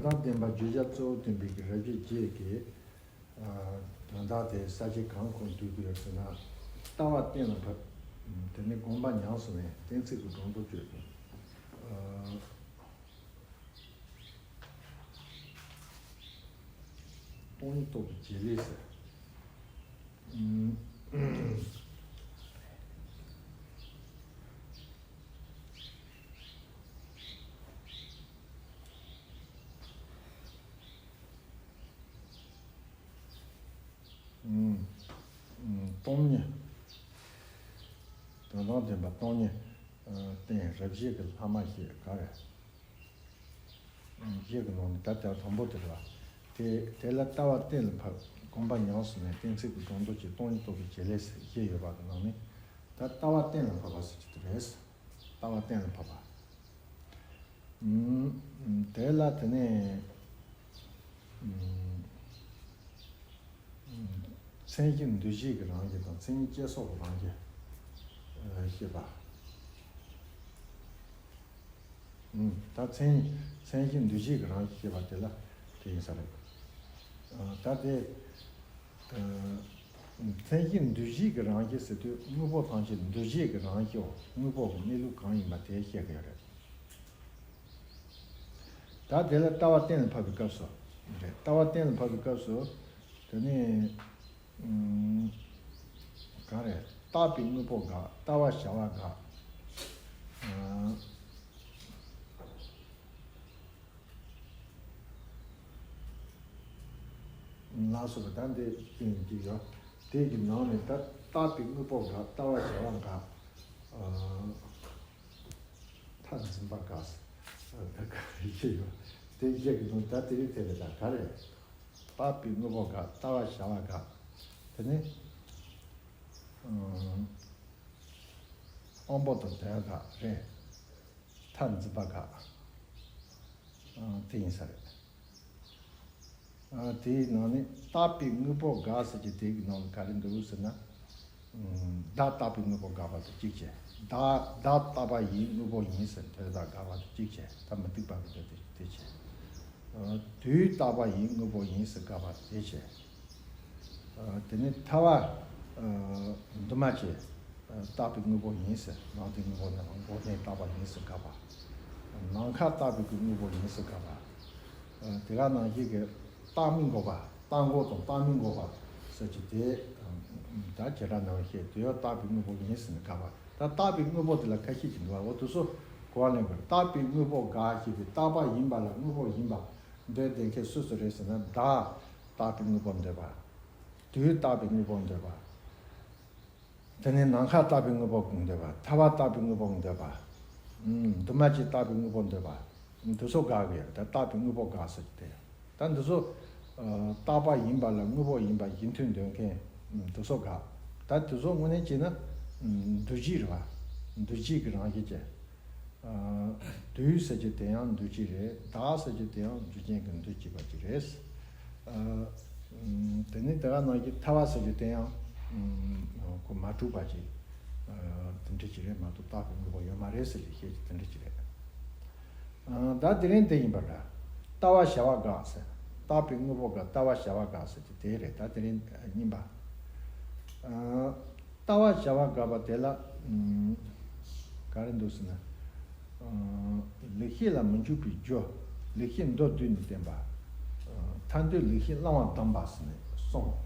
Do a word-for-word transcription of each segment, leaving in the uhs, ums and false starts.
དོན་དམ་བདེན་པ་བརྗོད་བྱ་གཙོ་བོ་སྟོན་པའི་གི་རབ་བྱེད་བརྒྱད་ཀྱི་དོན་དག་དེ་ས་བཅད་གང་གོང་འདུས་ཀྱི་ཡོད་ཟེར་ན། ལྟ་བ་གཏན་ལ་ཕབ། དེ་ནས་སྒོམ་པ་ཉམས་སུ་ལེན། གཏན་ཚིགས་ཀྱི་སྒྲོ་འདོགས་གཅོད། སྟོང་ཉིད་རྟོགས་པའི་བྱེད་ལས་ཟེར། སྟོང་ཉིད། དོན་དམ་བདེན་པ་སྟོང་ཉིད་བསྟན། རབ་བྱེད་ཀྱི་ལྷག་མ་བཤད། ག་རེ། བཞི་གི་ནང་ནས་ད་ལྟ་དང་པོ་དེ་རེད་བ། དེ་དེ་ལ་ལྟ་བ་གཏན་ལ་ཕབ། སྒོམ་པ་ཉམས་སུ་ལེན། གཏན་ཚིགས་ཀྱི་སྒྲོ་འདོགས་གཅོད། སྟོང་ཉིད་རྟོགས་པའི་བྱེད་ལས་ཟེར་བཞི་ཡོད་པ་གི་ནང་ནས། ད་ལྟ་བ་གཏན་ལ་ཕབ་པ་ཟེར་གྱི་དེ་རེད། ལྟ་བ་གཏན་ལ་ཕབ་པ། ཨུམ། དེ་ལ་དེ་ནས། ཨུམ། མཚན་གཞི་འདུ་བྱེད་ཀྱི་རང་བཞིན་དང་མཚན་ཉིད་བསྐྱེད་སོགས་ཀྱི་རང་བཞིན་ཨ་བཤད་པ། ཨུམ། ད་མཚན་མཚན་གཞི་འདུ་བྱེད་ཀྱི་རང་བཞིན་བཤད་པ་དེ་ལ་དེ་ཡིན་ས་རེད། ཨ་ད་དེ་ཨ་མཚན་གཞི་འདུ་བྱེད་ཀྱི་རང་བཞིན་ཟེར་དུས་དངོས་པོ་ཐམས་ཅད་འདུ་བྱེད་ཀྱི་རང་བཞིན། དངོས་པོ་གི་གནས་ལུགས་གང་ཡིན་པ་དེ་བཤད་ཀྱི་ཡོད་རེད། ད་དེ་ལ་ལྟ་བ་གཏན་ལ་ཕབ་པའི་སྐབས་སུ་རེད། ལྟ་བ་གཏན་ལ་ཕབ་པའི་སྐབས་སུ་དེ་ནི་ཨུམ། གང་རེད། བཏགས་པའི་དངོས་པོ་དགག། ལྟ་བ་བྱ་བ་དགག། ཨ་ལ་སོགས་པ་ད་འདི་སྟོན་གྱི་ཡོད། དེ་གི་ནང་ནས་ད་བཏགས་པའི་དངོས་པོ་དགག། ལྟ་བ་བྱ་བ་དགག། ཨ། མཐར་འཛིན་པ་དགག་ཟེར། ད་ག་རེ་བཤད་ཡོད། དེ་བཤད་ཀྱི་འདུག་ད་དེ་རིང་དེ་ལས་ད་ག་རེ། བཏགས་པའི་དངོས་པོ་དགག། ལྟ་བ་བྱ་བ་དགག། དེ་ནས་ཨང་། དབང་པོ་དང་དོན་དགག་རེད། མཐར་འཛིན་པ་དགག། ཨང་། དེ་ཡིན་ས་རེད། ཨ་དེའི་ནང་ནས་བཏགས་པའི་དངོས་པོ་དགག་ཟེར་གྱི་དེའི་ནང་ལ་ག་རེ་འདུག་ཟེར་ན། ཨུམ། བདག་བཏགས་པའི་དངོས་པོ་དགག་པ་དང་གཅིག་བྱས། བདག་བདག་བཏགས་པ་ཡིན། དངོས་པོ་ཡིན་ཟེར་དོན་དག་དགག་པ་དང་གཅིག་བྱས། ད་མུ་སྟེགས་པ་གི་འདོད་དེ་དེ་བྱས། ཨ་དུས་བཏགས་པ་ཡིན། དངོས་པོ་ཡིན་ཟེར་དགག་པ་དེ་བྱས། ཨ་དེ་ནས་ཐལ་བ། ཨ་འདུས་མ་བྱས། ཨ་བཏགས་པའི་དངོས་པོ་ཡིན་ཟེར། ནང་དོན་དངོས་པོ་ནང་འགོག་བདེན་བཏགས་པ་ཡིན་ཟེར་དགག་པ། ནམ་མཁའ་བཏགས་པའི་གི་དངོས་པོ་ཡིན་ཟེར་དགག་པ། ཨ་དེ་ག་ནང་བཞིན་གྱི་བཏགས་མི་འགོག་པ། བཏགས་འགོག་དང་བཏགས་མི་འགོག་པ་ཟེར་གྱི་དེ། ཨ་ད་བྱེ་བྲག་ནང་བཤད་དུས་བཏགས་པའི་དངོས་པོ་ཡིན་ཟེར་ནས་དགག་པ། ད་བཏགས་པའི་དངོས་པོ་དེ་ལ་ཁ་ཤས་ཀྱི་འདུག་བ། འོ་དེ་ཚོ་གོ་བ་ལེན་དགོས། བཏགས་པའི་དངོས་པོ་དགག་ཞེས་པའི་བཏགས་པ་ཡིན་པ་ལ་དངོས་པོ་ཡིན་པ་འདོད་བསྡད་མཁན་སུ་སུ་རེད་ཟེར་ན། བདག་བཏགས་པའི་དངོས་པོ་འདོད་པ། དུས་བཏགས་པའི་དངོས་པོ་འདོད་པ། དེ་ནས་ནམ་མཁའ་བཏགས་པའི་དངོས་པོ་འདོད་པ། ཐལ་བ་བཏགས་པའི་དངོས་པོ་འདོད་པ། ཨུམ། འདུས་མ་བྱས་བཏགས་པའི་དངོས་པོ་འདོད་པ། འདི་ཚོ་དགག་གི་ཡོད། ད་བཏགས་པའི་དངོས་པོ་དགག་ཟེར་གྱི་དེ། ད་འདི་ཚོ་ཨ་བཏགས་པ་ཡིན་པ་ལ་དངོས་པོ་ཡིན་པ་གཞི་མཐུན་འདོད་མཁན། ཨུམ། འདི་ཚོ་དགག་ད་འདི་ཚོ་དངོས་གནས་བྱས་ན་ཨུམ་འདུ་བྱེད་རེད་བ། འདུ་བྱེད་ཀྱི་རང་བཞིན་བྱས། ཨ་དུས་ཟེར་གྱི་དེ་ཡང་འདུ་བྱེད་རེད། བདག་ཟེར་གྱི་དེ་ཡང་རྒྱུ་རྐྱེན་གྱིས་འདུ་བྱེད་པ་ཅིག་རེད། ཨ་ཨུམ། དེ་ནས་དེ་ག་ནང་བཞིན་ཐལ་བ་ཟེར་གྱི་དེ་ཡང་ཨུམ་ཁོ་མ་གྲུབ་པ་ཅིག་ཨ་དེ་འདྲ་ཅིག་རེད་མ་གཏོགས་བཏགས་པའི་དངོས་པོ་ཡོད་མ་རེད་ཟེར་གྱི་བཤད་ཀྱི་དེ་འདྲ་ཅིག་རེད། ཨ་ད་དེ་རིང་དེ་ཡིན་པ་འདྲ། ལྟ་བ་བྱ་བ་དགག་ཟེར། བཏགས་པའི་དངོས་པོ་དགག། ལྟ་བ་བྱ་བ་དགག་ཟེར་གྱི་དེ་རེད། ད་དེ་རིང་གཉིས་པ། ཨ་ལྟ་བ་བྱ་བ་དགག་པ་དེ་ལ་ཨུམ་ག་རེ་འདུག་ཟེར་ན། ཨ་ལེགས་བཤད་ལ་མི་འཇུག་པའི་རྒྱུ། ལེགས་བཤད་མདོ་བསྡུས་ནས་བསྟན་པ། ཨ་ཐར་འདོད་ལེགས་བཤད་བླང་བ་གདམས་པ་ཟེར་ནས་གསུངས།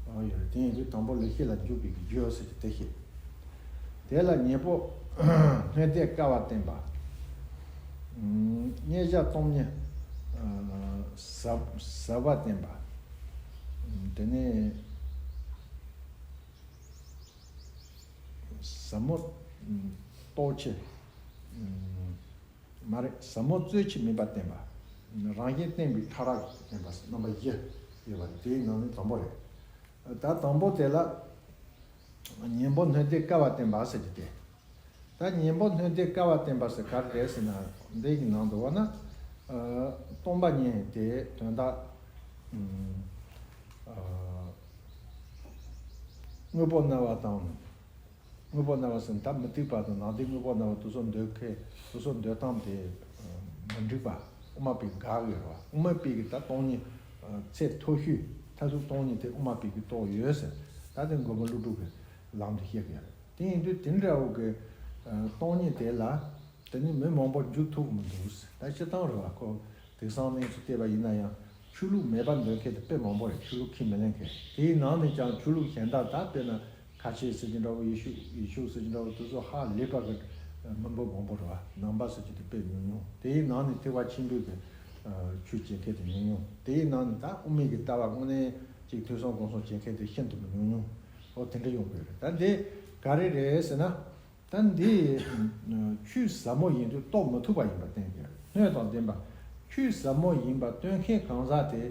ཨ་ཡོད་རེད། དེ་ཡིན་དུས་དང་པོ་ལེགས་བཤད་ལ་འཇུག་པའི་རྒྱུ་ཟེར་གྱི་དེ་བཤད། དེ་ལ་གཉེན་པོ་སྣོད་ལྡན་དཀའ་བ་བསྟན་པ། ཨུམ་རྙེད་བྱ་སྟོང་ཉིད་ཨ་ཟབ་ཟབ་པ་བསྟན་པ། ཨུམ་དེ་ནས་ཟབ་མོ་ཨུམ་རྟོགས་ཆེ། ཨུམ་མ་རེད། ཟབ་མོ་རྩོལ་ཆེ་མིན་པ་བསྟན་པ། རང་བཞིན་བསྟན་པའི་ཕྲ་རགས་བསྟན་པ་རྣམ་པ་བཞི་ཡོད་པ་རེད། དེའི་ནང་ནས་དང་པོ་རེད། ད་དང་པོ་དེ་ལ་གཉེན་པོ་སྣོད་ལྡན་དཀའ་བ་བསྟན་པ་ཟེར་གྱི་དེ། ད་གཉེན་པོ་སྣོད་ལྡན་དཀའ་བ་བསྟན་པ་ཟེར་ག་རེ་རེད་ཟེར་ན། འདི་གི་ནང་དུ་འོ་ན་ཨ་སྟོང་པ་ཉིད་དེ་དོན་དག་ཨ་དངོས་པོ་སྨྲ་བ་དང་། དངོས་པོ་སྨྲ་བ་ཟེར་ན་ད་མུ་སྟེགས་པ་དང་ནང་བསྟན་དངོས་པོ་སྨྲ་བ་དེ་ཚོ་འདོད་མཁན་དེ་ཚོ་འདོད་སྟངས་དེ་མི་འགྲིག་པ། དབུ་མ་པའི་དགག་ཡོད་རེད་བ། དབུ་མ་པའི་གི་ད་སྟོང་ཉིད། ཨ། ཚད་མཐོ་ཤོས། མཐར་ཐུག་སྟོང་ཉིད་དེ་དབུ་མ་པའི་གི་རྟོགས་ཡོད་ཟེར། ད་དེ་མགོན་པོ་ཀླུ་སྒྲུབ་ཀྱི་ལམ་དུ་བཤད་ཀྱི་ཡོད་རེད། དེ་ཡིན་དུས་དེ་འདྲ་བོ་གི། ཨ། སྟོང་ཉིད་དེ་ལ། དེ་ནི་མི་མང་པོ་འཇུག་ཐུབ་མི་འདུག། ད་སྤྱིར་བཏང་རེད་བ། ཁོ་དེང་སང་གནས་ཚུལ་བལྟས་པ་ཡིན་ན་ཡང་ཆོས་ལུགས་མེད་པ་འདོད་མཁན་དེ་དཔེ་མང་པོ་རེད། ཆོས་ལུགས་ཁས་མི་ལེན་མཁན། དེའི་ནང་ནས་ཀྱང་ཆོས་ལུགས་གཞན་དག། ད་དཔེར་ན་ཁ་ཆེ་ཟེར་གྱི་འདྲ་བོ། ཡེ་ཤུ། ཡེ་ཤུ་ཟེར་གྱི་འདྲ་བོ། དེ་ཚོ་ཧ་ལས་པ་གི་མི་འབོར་མང་པོ་རེད་བ། ནང་པ་ཟེར་གྱི་དེ་དཔེ་ཉུང་ཉུང་། དེའི་ནང་ནས་ཐེག་པ་ཆེན་པོའི་གི་ཆོས་བྱེད་མཁན་དེ་ཉུང་ཉུང་། དེའི་ནང་ནས་ད་དབུ་མའི་གི་ལྟ་བ་དངོས་གནས་ཅིག་ཐོས་བསམ་སྒོམ་གསུམ་བྱེད་མཁན་དེ་ཤིན་ཏུ་ཉུང་ཉུང་། འོ། དེ་འདྲ་ཡོང་གི་རེད། ད་འདི་ག་རེ་རེད་ཟེར་ན། ད་འདི་ཆོས་ཟབ་མོ་ཡིན་དུས་རྟོགས་མི་ཐུབ་པ་ཡིན་པ་བསྟན་གྱི་རེད། སྣོད་དང་ལྡན་པ། ཆོས་ཟབ་མོ་ཡིན་པ་སྟོན་མཁན་གང་ཟག་དེ་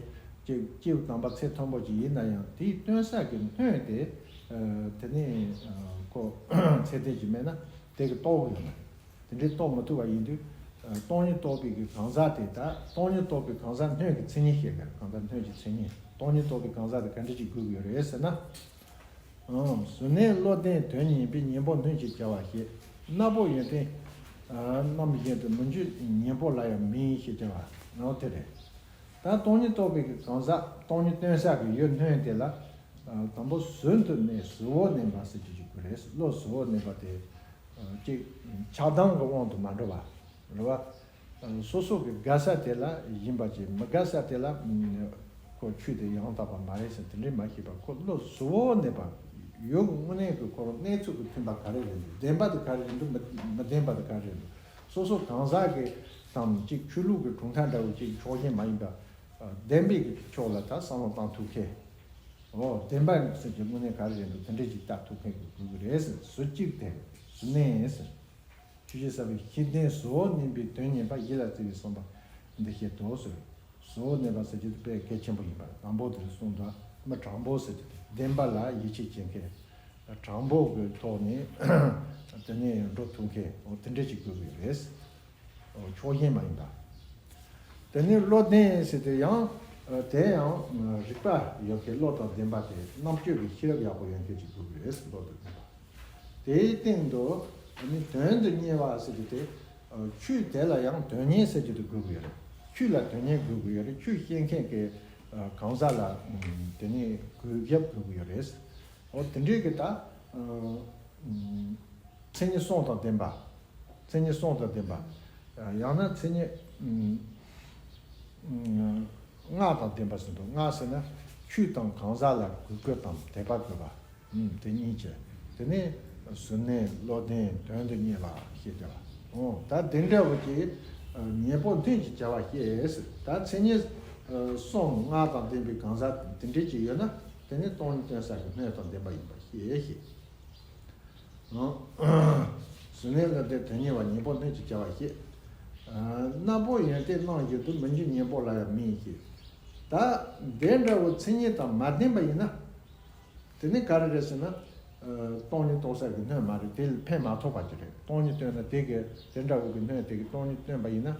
ཅིག་སྐྱེས་བུ་དམ་པ་ཚད་མཐོན་པོ་ཅིག་ཡིན་ན་ཡང་། དེའི་སྟོན་ས་གི་སྣོད་དེ། ཨ། དེ་ནི། ཨ། ཁོ་ཚད་ལྡན་ཅིག་མེད་ན་དེ་གི་རྟོགས་ཀྱི་ཡོད་མ་རེད། དེ་འདྲའི་རྟོགས་མི་ཐུབ་པ་ཡིན་དུས། ཨ། སྟོང་ཉིད་རྟོགས་པའི་གི་གང་ཟག་དེ། ད་སྟོང་ཉིད་རྟོགས་པའི་གང་ཟག་སྣོད་ཀྱི་མཚན་ཉིད་བཤད་གི་རེད། གང་ཟག་སྣོད་ཀྱི་མཚན་ཉིད། སྟོང་ཉིད་རྟོགས་པའི་གང་ཟག་དེ་ག་འདྲ་ཅིག་དགོས་ཀྱི་ཡོད་རེད་ཟེར་ན། ཨང་། གཟུར་གནས་བློ་ལྡན་དོན་གཉེར་པའི། གཉེན་པོ་སྣོད་ཅེས་བྱ་བ་ཞེས། རྣམ་པོ་ཡོན་ཏན་རྣམ་གཞན་དུ་མི་འགྱུར། གཉེན་པོ་ལ་ཡང་མིང་ཞེས་བྱ་བ། འོ་དེ་རེད། ད་སྟོང་ཉིད་རྟོགས་པའི་གི་གང་ཟག། སྟོང་ཉིད་སྟོན་ས་གི་ཡུལ་སྣོད་དེ་ལ། ཨ། དང་པོ་གཟུར་དུ་གནས། གཟུར་བོར་གནས་པ་ཟེར་གྱི་ཅིག་དགོས་རེད། བློ་གཟུར་བོར་གནས་པ་དེ། ཨ། ཅིག་ཆགས་སྡང་གི་དབང་དུ་མ་འགྲོ་བ་རེད་བ། སོ་སོ་གི་དགའ་ས་དེ་ལ་སྦྱིན་པ་བྱེད། མི་དགའ་ས་དེ་ལ་ཁོ་ཆོས་དེ་ཡང་དག་པ་མ་རེད་ཟེར་དེ་འདྲའི་མ་བྱེད་པར། ཁོ་བློ་གཟུ་བོར་གནས་པ། ཡུལ་དངོས་གནས་ཀྱི་ཁོ་རང་གནས་ཚུལ་གྱི་མཐུན་པ་ག་རེ་རེད་འདུག། བདེན་པ་དེ་ག་རེ་རེད་འདུག། མི་མི་བདེན་པ་དེ་ག་རེ་རེད་འདུག། སོ་སོ་གང་ཟག་གི་དང་གཅིག་ཆོས་ལུགས་ཀྱི་གྲུབ་མཐའ་འདྲ་བོ་གཅིག་ཕྱོགས་ཞེན་མ་ཡིན་པ། བདེན་པའི་གི་ཕྱོགས་ལ་ད་བསམ་བློ་བཏང་ཐུབ་མཁན། འོ། བདེན་པ་ཟེར་གྱི་དངོས་གནས་ག་རེ་རེད་འདུག། དེ་འདྲས་ཅིག་ལྟ་ཐུབ་མཁན་གྱི་དགོས་ཀྱི་རེད་ཟེར། གཟུར་གཅིག་དེ་གཟུར་གནས་ཟེར། ཆོས་ཀྱི་ས་བོན་ཤེས་ལྡན་གཟུ་བོར་གནས་པའི་དོན་གཉེར་པ། གཞི་ལ་བརྩི་བའི་བསམ་པ་འདི་བཞིན་དུ་ཟེར། གཟུ་བོར་གནས་པ་ཟེར་རྒྱུ་དེ་དཔེ་གལ་ཆེན་པོ་ཡིན་པ། དང་པོ་དེར་གསུངས་འདུག། མི་དྲང་པོ་ཟེར་རྒྱུ་དེ་བདེན་པ་ལ་ཡིད་ཆེས་བྱེད་མཁན། དྲང་པོ་གི་ཐོག་ནས་དེ་ནས་འགྲོ་ཐུབ་མཁན། འོ་དེ་འདྲས་ཅིག་དགོས་ཀྱི་རེད། འོ་ཕྱོགས་ཞེན་མ་ཡིན་པ། དེ་ནས་བློ་ལྡན་ཟེར་དུས་ཡང་དེ་ཡང་རིག་པ་ཡོད་མཁན། བློ་དང་ལྡན་པ་དེ་རྣམ་དཔྱོད་ཀྱི་ཤེས་རབ་ཡག་པོ་ཡོད་མཁན་ཅིག་དགོས་ཀྱི་རེད། བློ་དང་ལྡན་པ། དེའི་སྟེང་དུ་ནི་དོན་དུ་གཉེར་བ་ཟེར་རྒྱུ་དེ། ཆོས་དེ་ལ་ཡང་དོན་གཉེར་ཟེར་རྒྱུ་དེ་དགོས་ཀྱི་ཡོད་རེད། ཆོས་ལ་དོན་གཉེར་དགོས་ཀྱི་ཡོད་རེད། ཆོས་བཤད་མཁན་གྱི་གང་ཟག་ལ་དེ་ནི་གུས་ཞབས་དགོས་ཀྱི་ཡོད་རེད། འོ་དེ་འདྲའི་གི་ད་མཚན་ཉིད་གསུམ་དང་ལྡན་པ། མཚན་ཉིད་གསུམ་དང་ལྡན་པ། ཡང་ན་མཚན་ཉིད་ལྔ་དང་ལྡན་པ་ཟེར་འདུག། ལྔ་ཟེར་ན་ཆོས་དང་གང་ཟག་ལ་གུས་བཀུར་དང་དད་པ་དགོས་པ། ཨུམ། དེ་གཉིས་བྱས། དེ་ནས་གཟུར་གནས་བློ་ལྡན་དོན་དུ་གཉེར་བ་ཞེས་བྱ་བ། འོ་ད་དེ་འདྲ་བོ་ཅིག་གཉེན་པོ་སྣོད་ཅེས་བྱ་བ་ཞེས་ཟེར། ད་མཚན་ཉིད་གསུམ་ལྔ་དང་ལྡན་པའི་གང་ཟག་དེ་འདྲ་ཅིག་ཡོད་ན་དེ་ནི་སྟོང་ཉིད་སྟོན་ས་གི་སྣོད་དང་ལྡན་པ་ཡིན་པ་ཞེས་བཤད། གཟུར་གནས་བློ་ལྡན་དོན་གཉེར་བ། གཉེན་པོ་སྣོད་ཅེས་བྱ་བ་ཞེས། རྣམ་པོ་ཡོན་ཏན་རྣམ་བཞིན་དུ་མི་འགྱུར། གཉེན་པོ་ལ་ཡང་མིང་ཞེས། ད་དེ་འདྲ་བོ་མཚན་ཉིད་དང་མ་ལྡན་པ་ཡིན་ན། དེ་ནི་ག་རེ་རེད་ཟེར་ན། ཨ། སྟོང་ཉིད་རྟོགས་ས་གི་སྣོད་མ་རེད། དེ་ལ་ཕན་མ་ཐོགས་པ་ཅིག་རེད། སྟོང་ཉིད་བཏོན་ན་དེ་གི་དེ་འདྲ་བོ་གི་སྣོད་དེ་གི་སྟོང་ཉིད་བཏོན་པ་ཡིན་ན།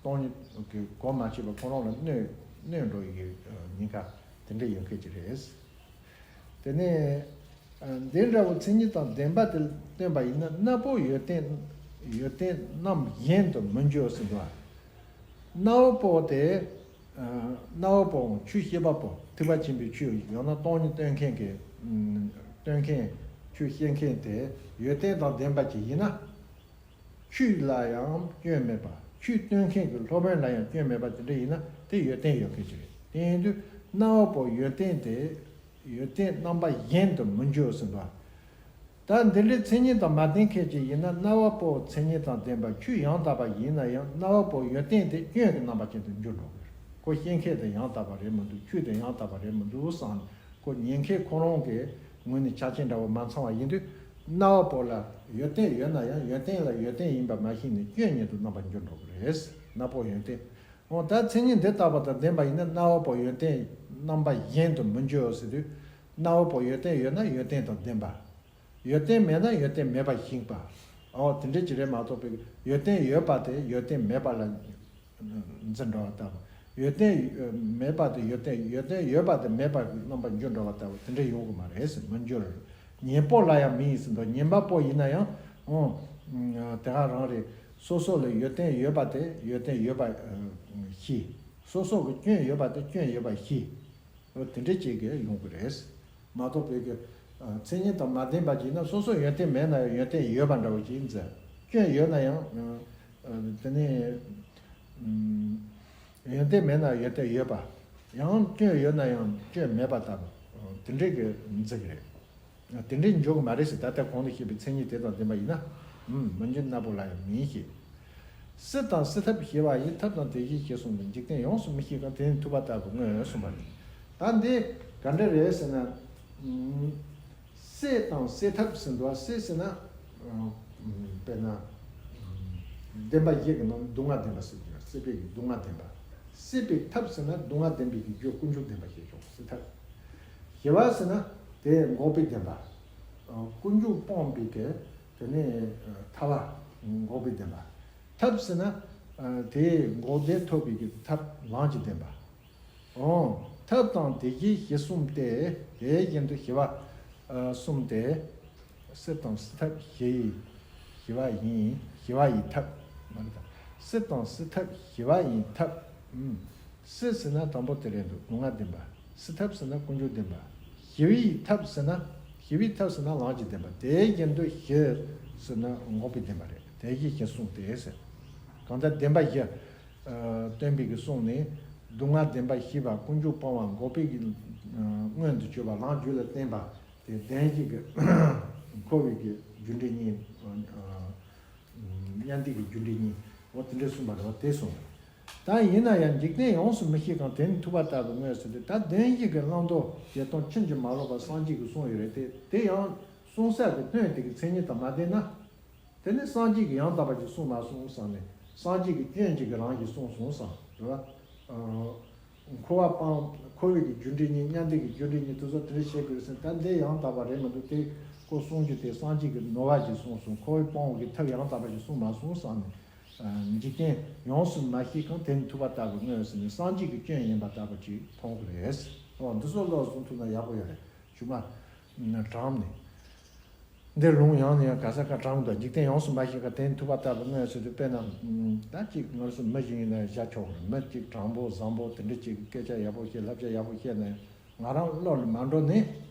སྟོང་ཉིད་ཀྱི་གོ་མ་ཆོད་པ་ཁོ་རང་ལ་གནོད་གནོད་འགྲོ་ཡི་གི་ཉེན་ཁ་དེ་འདྲ་ཡོད་མཁན་ཅིག་རེད། དེ་ནས་ཨ་འདི་འདྲ་བོ་མཚན་ཉིད་དང་ལྡན་པ་དེ་བཏོན་པ་ཡིན་ན། རྣམ་པོ་ཡོན་ཏན་ཡོན་ཏན་རྣམ་གཞན་དུ་མི་འགྱུར་ཟེར་འདུག། ཨ། རྣམ་པོ་དེ། ཨ། རྣམ་པོ་ཆོས་བཤད་པ་པོ། ཐེག་པ་ཆེན་པོའི་ཆོས། ཡང་ན་སྟོང་ཉིད་སྟོན་མཁན་གྱི། ཨ། སྟོན་མཁན། ཆོས་བཤད་མཁན་དེ་ཡོན་ཏན་དང་ལྡན་པ་ཅིག་ཡིན་ན། ཆོས་ལ་ཡང་སྐྱོན་མེད་པ། ཆོས་སྟོན་མཁན་གྱི་སློབ་དཔོན་ལ་ཡང་སྐྱོན་མེད་པ་དེ་འདྲ་ཡིན་ན་དེ་ཡོན་ཏན་ཡོད་མཁན་ཅིག་རེད། དེ་ཡིན་དུས་རྣམ་པོ་ཡོན་ཏན་དེ་ཡོན་ཏན་རྣམ་པ་གཞན་དུ་མི་འགྱུར་ཟེར་འདུག། ད་འདི་འདྲའི་མཚན་ཉིད་དང་མ་ལྡན་མཁན་ཅིག་ཡིན་ན། རྣམ་པ་པོ་མཚན་ཉིད་དང་ལྡན་པ་ཆོས་ཡང་དག་པ་ཡིན་ན་ཡང་། རྣམ་པ་པོ་ཡོན་ཏན་དེ་སྐྱོན་གྱི་རྣམ་པ་ཅན་དུ་འགྱུར་འགྲོ་གི་རེད། ཁོ་བཤད་མཁན་དེ་ཡང་དག་པ་རེད་མི་འདུག། ཆོས་དེ་ཡང་དག་པ་རེད་མི་འདུག་བསམ་ནས། ཁོ་ཉན་མཁན་ཁོ་རང་གི་ངོས་ནས་ཆ་རྐྱེན་འདྲ་བོ་མ་ཚང་བ་ཡིན་དུས། རྣམ་པ་པོ་ལ་ཡོན་ཏན་ཡོད་ན་ཡང་ཡོན་ཏན་ལ་ཡོན་ཏན་ཡིན་པ་མ་ཤེས་ནས་སྐྱོན་ཉིད་དུ་རྣམ་པར་འགྱུར་འགྲོ་གི་རེད། རྣམ་པ་པོ་ཡོན་ཏན། འོ་ད་མཚན་ཉིད་འདི་ལྟ་བུ་དང་ལྡན་པ་ཡིན་ན། རྣམ་པ་པོ་ཡོན་ཏན་རྣམ་པ་གཞན་དུ་མི་འགྱུར་ཟེར་དུས། རྣམ་པ་པོ་ཡོན་ཏན་ཡོད་ན་ཡོན་ཏན་དང་ལྡན་པ། ཡོན་ཏན་མེད་ན་ཡོན་ཏན་མེད་པར་ཤེས་པ། འོ་དེ་འདྲ་ཅིག་རེད་མ་གཏོགས་པའི་ཡོན་ཏན་ཡོད་པ་དེ་ཡོན་ཏན་མེད་པ་ལ་འཛིན་འགྲོ་བ་ལྟ་བུ། ཡོན་ཏན་མེད་པ་དེ་ཡོན་ཏན། ཡོན་ཏན་ཡོད་པ་དེ་མེད་པར་རྣམ་པར་འགྱུར་འགྲོ་བ་ལྟ་བུ་དེ་འདྲ་ཡོང་གི་མ་རེད་ཟེར། མི་འགྱུར། གཉེན་པོ་ལ་ཡང་མིང་ཟེར་འདུག། གཉེན་པ་པོ་ཡིན་ན་ཡང་། འོ། དེ་ག་རང་རེད། སོ་སོ་ལ་ཡོན་ཏན་ཡོད་པ་དེ་ཡོན་ཏན་ཡོད་པ་ཤེས། སོ་སོ་གི་སྐྱོན་ཡོད་པ་དེ་སྐྱོན་ཡོད་པ་ཤེས། དེ་འདྲ་བྱེད་དགོས་ཡོང་གི་རེད། མ་གཏོགས་བོད་ཀྱི་མཚན་ཉིད་དང་མ་ལྡན་པ་ཅིག་ན་སོ་སོ་ཡོན་ཏན་མེད་ན་ཡང་ཡོན་ཏན་ཡོད་པ་འདྲ་བོ་ཅིག་མཛད། སྐྱོན་ཡོད་ན་ཡང་དེ་ནས་ཡོན་ཏན་མེད་ན་ཡོན་ཏན་ཡོད་པ། ཡང་སྐྱོན་ཡོད་ན་ཡང་སྐྱོན་མེད་པ་ལྟ་བུ་དེ་འདྲ་གི་མཛད་ཀྱི་རེད། དེ་འདྲའི་འཇོག་མ་རེད་ཟེར། ད་ལྟ་གོང་དུ་བཤད་པའི་མཚན་ཉིད་དེ་དང་ལྡན་པ་ཡིན་ན། ཨུམ། མི་འགྱུར་རྣམ་པོ་ལ་ཡང་མིན་ཞེས། སྲིད་དང་སྲིད་ཐབས་ཞི་བ་ཡི། ཐབས་དང་དེ་བཞིན་གཤེགས་གསུངས་ཏེ། འཇིག་རྟེན་ཡོངས་སུ་མི་ཤེས་གང་། དེ་ནི་ཐུབ་པ་ལྟ་བུར་མངོན་གསུངས་པ་རེད། ད་འདི་ག་འདྲ་རེད་ཟེར་ན། ཨུམ། སྲིད་དང་སྲིད་ཐབས་ཟེར་འདུག་བ། སྲིད་ཟེར་ན། ཨུམ། དཔེར་ན། ཨུམ། བདེན་པ་བཞི་གི་ནང་སྡུག་བསྔལ་བདེན་པ་ཟེར་གྱི་ཡོད། སྲིད་པའི་སྡུག་བསྔལ་བདེན་པ། སྲིད་པའི་ཐབས་ཟེར་ན་སྡུག་བསྔལ་བདེན་པའི་གི་རྒྱུ་ཀུན་འབྱུང་བདེན་པ་ཞེས་ཀྱང་སྲིད་ཐབས། ཞི་བ་ཟེར་ན་དེ་འགོག་པའི་བདེན་པ། ཨ། ཀུན་འབྱུང་སྤངས་པའི་གི་དེ་ནས་ཨ་ཐར་བ་འགོག་པའི་བདེན་པ། ཐབས་ཟེར་ན་ཨ་དེ་འགོག་བདེན་ཐོབ་པའི་གི་ཐབས་ལམ་གྱི་བདེན་པ། འོ། ཐབས་དང་དེ་བཞིན་གཤེགས་གསུངས་ཏེ། དེ་བཞིན་དུ་ཞི་བ་ཨ་གསུངས་ཏེ། སྲིད་དང་སྲིད་ཐབས་ཞི་ཡི་ཞི་བ་ཡིན། ཞི་བ་ཡི་ཐབས། མ་རེད་ད། སྲིད་དང་སྲིད་ཐབས་ཞི་བ་ཡི་ཐབས། ཨུམ། སྲིད་ཟེར་ན་དང་པོ་དེ་རེད་འདུག་སྡུག་བསྔལ་བདེན་པ། སྲིད་ཐབས་ཟེར་ན་ཀུན་འབྱུང་བདེན་པ། ཞི་བའི་ཐབས་ཟེར་ན། ཞི་བའི་ཐབས་ཟེར་ན་ལམ་གྱི་བདེན་པ། དེ་བཞིན་དུ་ཞི་ཟེར་ན་འགོག་པའི་བདེན་པ་རེད། དེ་བཞིན་གཤེགས་གསུངས་ཏེ་ཟེར། གང་ལྟར་བདེན་པ་བཞི་ཨ་སྟོན་པའི་གི་གསུང་ནི། སྡུག་བསྔལ་བདེན་པ་ཞི་བ། ཀུན་འབྱུང་སྤངས་པ། འགོག་པའི་གི་ཨ་མངོན་དུ་གྱུར་པ། ལམ་རྒྱུད་ལ་བརྟེན་པ། དེ་བདེན་བཞི་གི་འཁོར་བའི་གི་རྒྱུ་འབྲས་གཉིས། ཨ་མཉམ་བརྡེག་གི་རྒྱུ་འབྲས་གཉིས། འོ་དེ་འདྲ་གསུངས་པ་རེད། འོ་དེ་གསུངས། ད་ཡིན་ན་ཡང་འཇིག་རྟེན་ཡོངས་སུ་མི་ཤེས་གང་། དེ་ནི་ཐུབ་པ་ལྟ་བུར་མངོན་ཟེར་ཏེ། ད་བདེན་བཞི་གི་བླང་དོར་བྱེད་སྟངས་ཕྱིན་ཅི་མ་ལོག་པ་སངས་རྒྱས་ཀྱིས་གསུངས་ཡོད་རེད་དེ། དེ་ཡང་གསུང་ས་གི་དོན་དེ་གི་མཚན་ཉིད་དང་མ་ལྡན་ན། དེ་ནི་སངས་རྒྱས་ཀྱིས་ཡང་དག་པ་ཅིག་གསུངས་མ་སོང་བསམ་ནས། སངས་རྒྱས་ཀྱི་སྐྱོན་གཅིག་གི་རང་གིས་གསུངས་སོང་བསམ་རེད་བ། ཨ། འཁོར་བ་སྤངས། འཁོར་བའི་གི་རྒྱུ་འབྲས་གཉིས། མཉམ་བརྡེག་གི་རྒྱུ་འབྲས་གཉིས། དེ་ཚོ་དེ་འདྲ་བྱེད་དགོས་ཟེར། ད་འདི་ཡང་དག་པ་རེད་མི་འདུག་དེ་ཁོ་གསུང་རྒྱུ་དེ་སངས་རྒྱས་ཀྱིས་ནོར་བ་ཞིག་གསུངས་སོང་། འཁོར་བ་སྤོང་བའི་གི་ཐབས་ཡང་དག་པ་ཞིག་གསུངས་མ་སོང་བསམ་ནས། ཨ། འཇིག་རྟེན་ཡོངས་སུ་མ་ཤེས་གང་། དེ་ནི་ཐུབ་པ་ལྟ་བུར་མངོན་ཟེར་ནས། སངས་རྒྱས་ཀྱི་སྐྱོན་ཡིན་པ་ལྟ་བུ་ཅིག་མཐོང་གི་རེད། འོ་འདི་ཚོ་ལོག་གསུང་ཐུབ་ན་ཡག་པོ་ཡོད་རེད། གཞུག་མ་དྲངས་ནས། འདིར་ལུང་ཡང་ནས་ཡང་ག་ས་ག་དྲངས་འདུག་འཇིག་རྟེན་ཡོངས་སུ་མ་ཤེས་གང་། དེ་ནི་ཐུབ་པ་ལྟ་བུར་མངོན་ཟེར་དུས། དཔེར་ན། ད་ཅིག་ང་ཚོ་མི་ཞིག་ཡིན་ན་བཞག་ཆོག་གི་རེད། མི་ཅིག་དྲང་པོ་བཟང་པོ་དེ་འདྲ་ཅིག་སྐད་ཆ་ཡག་པོ་བཤད། བསླབ་བྱ་ཡག་པོ་བཤད་ནས་ང་རང་བློ་ལ་མ་འགྲོ་ནས།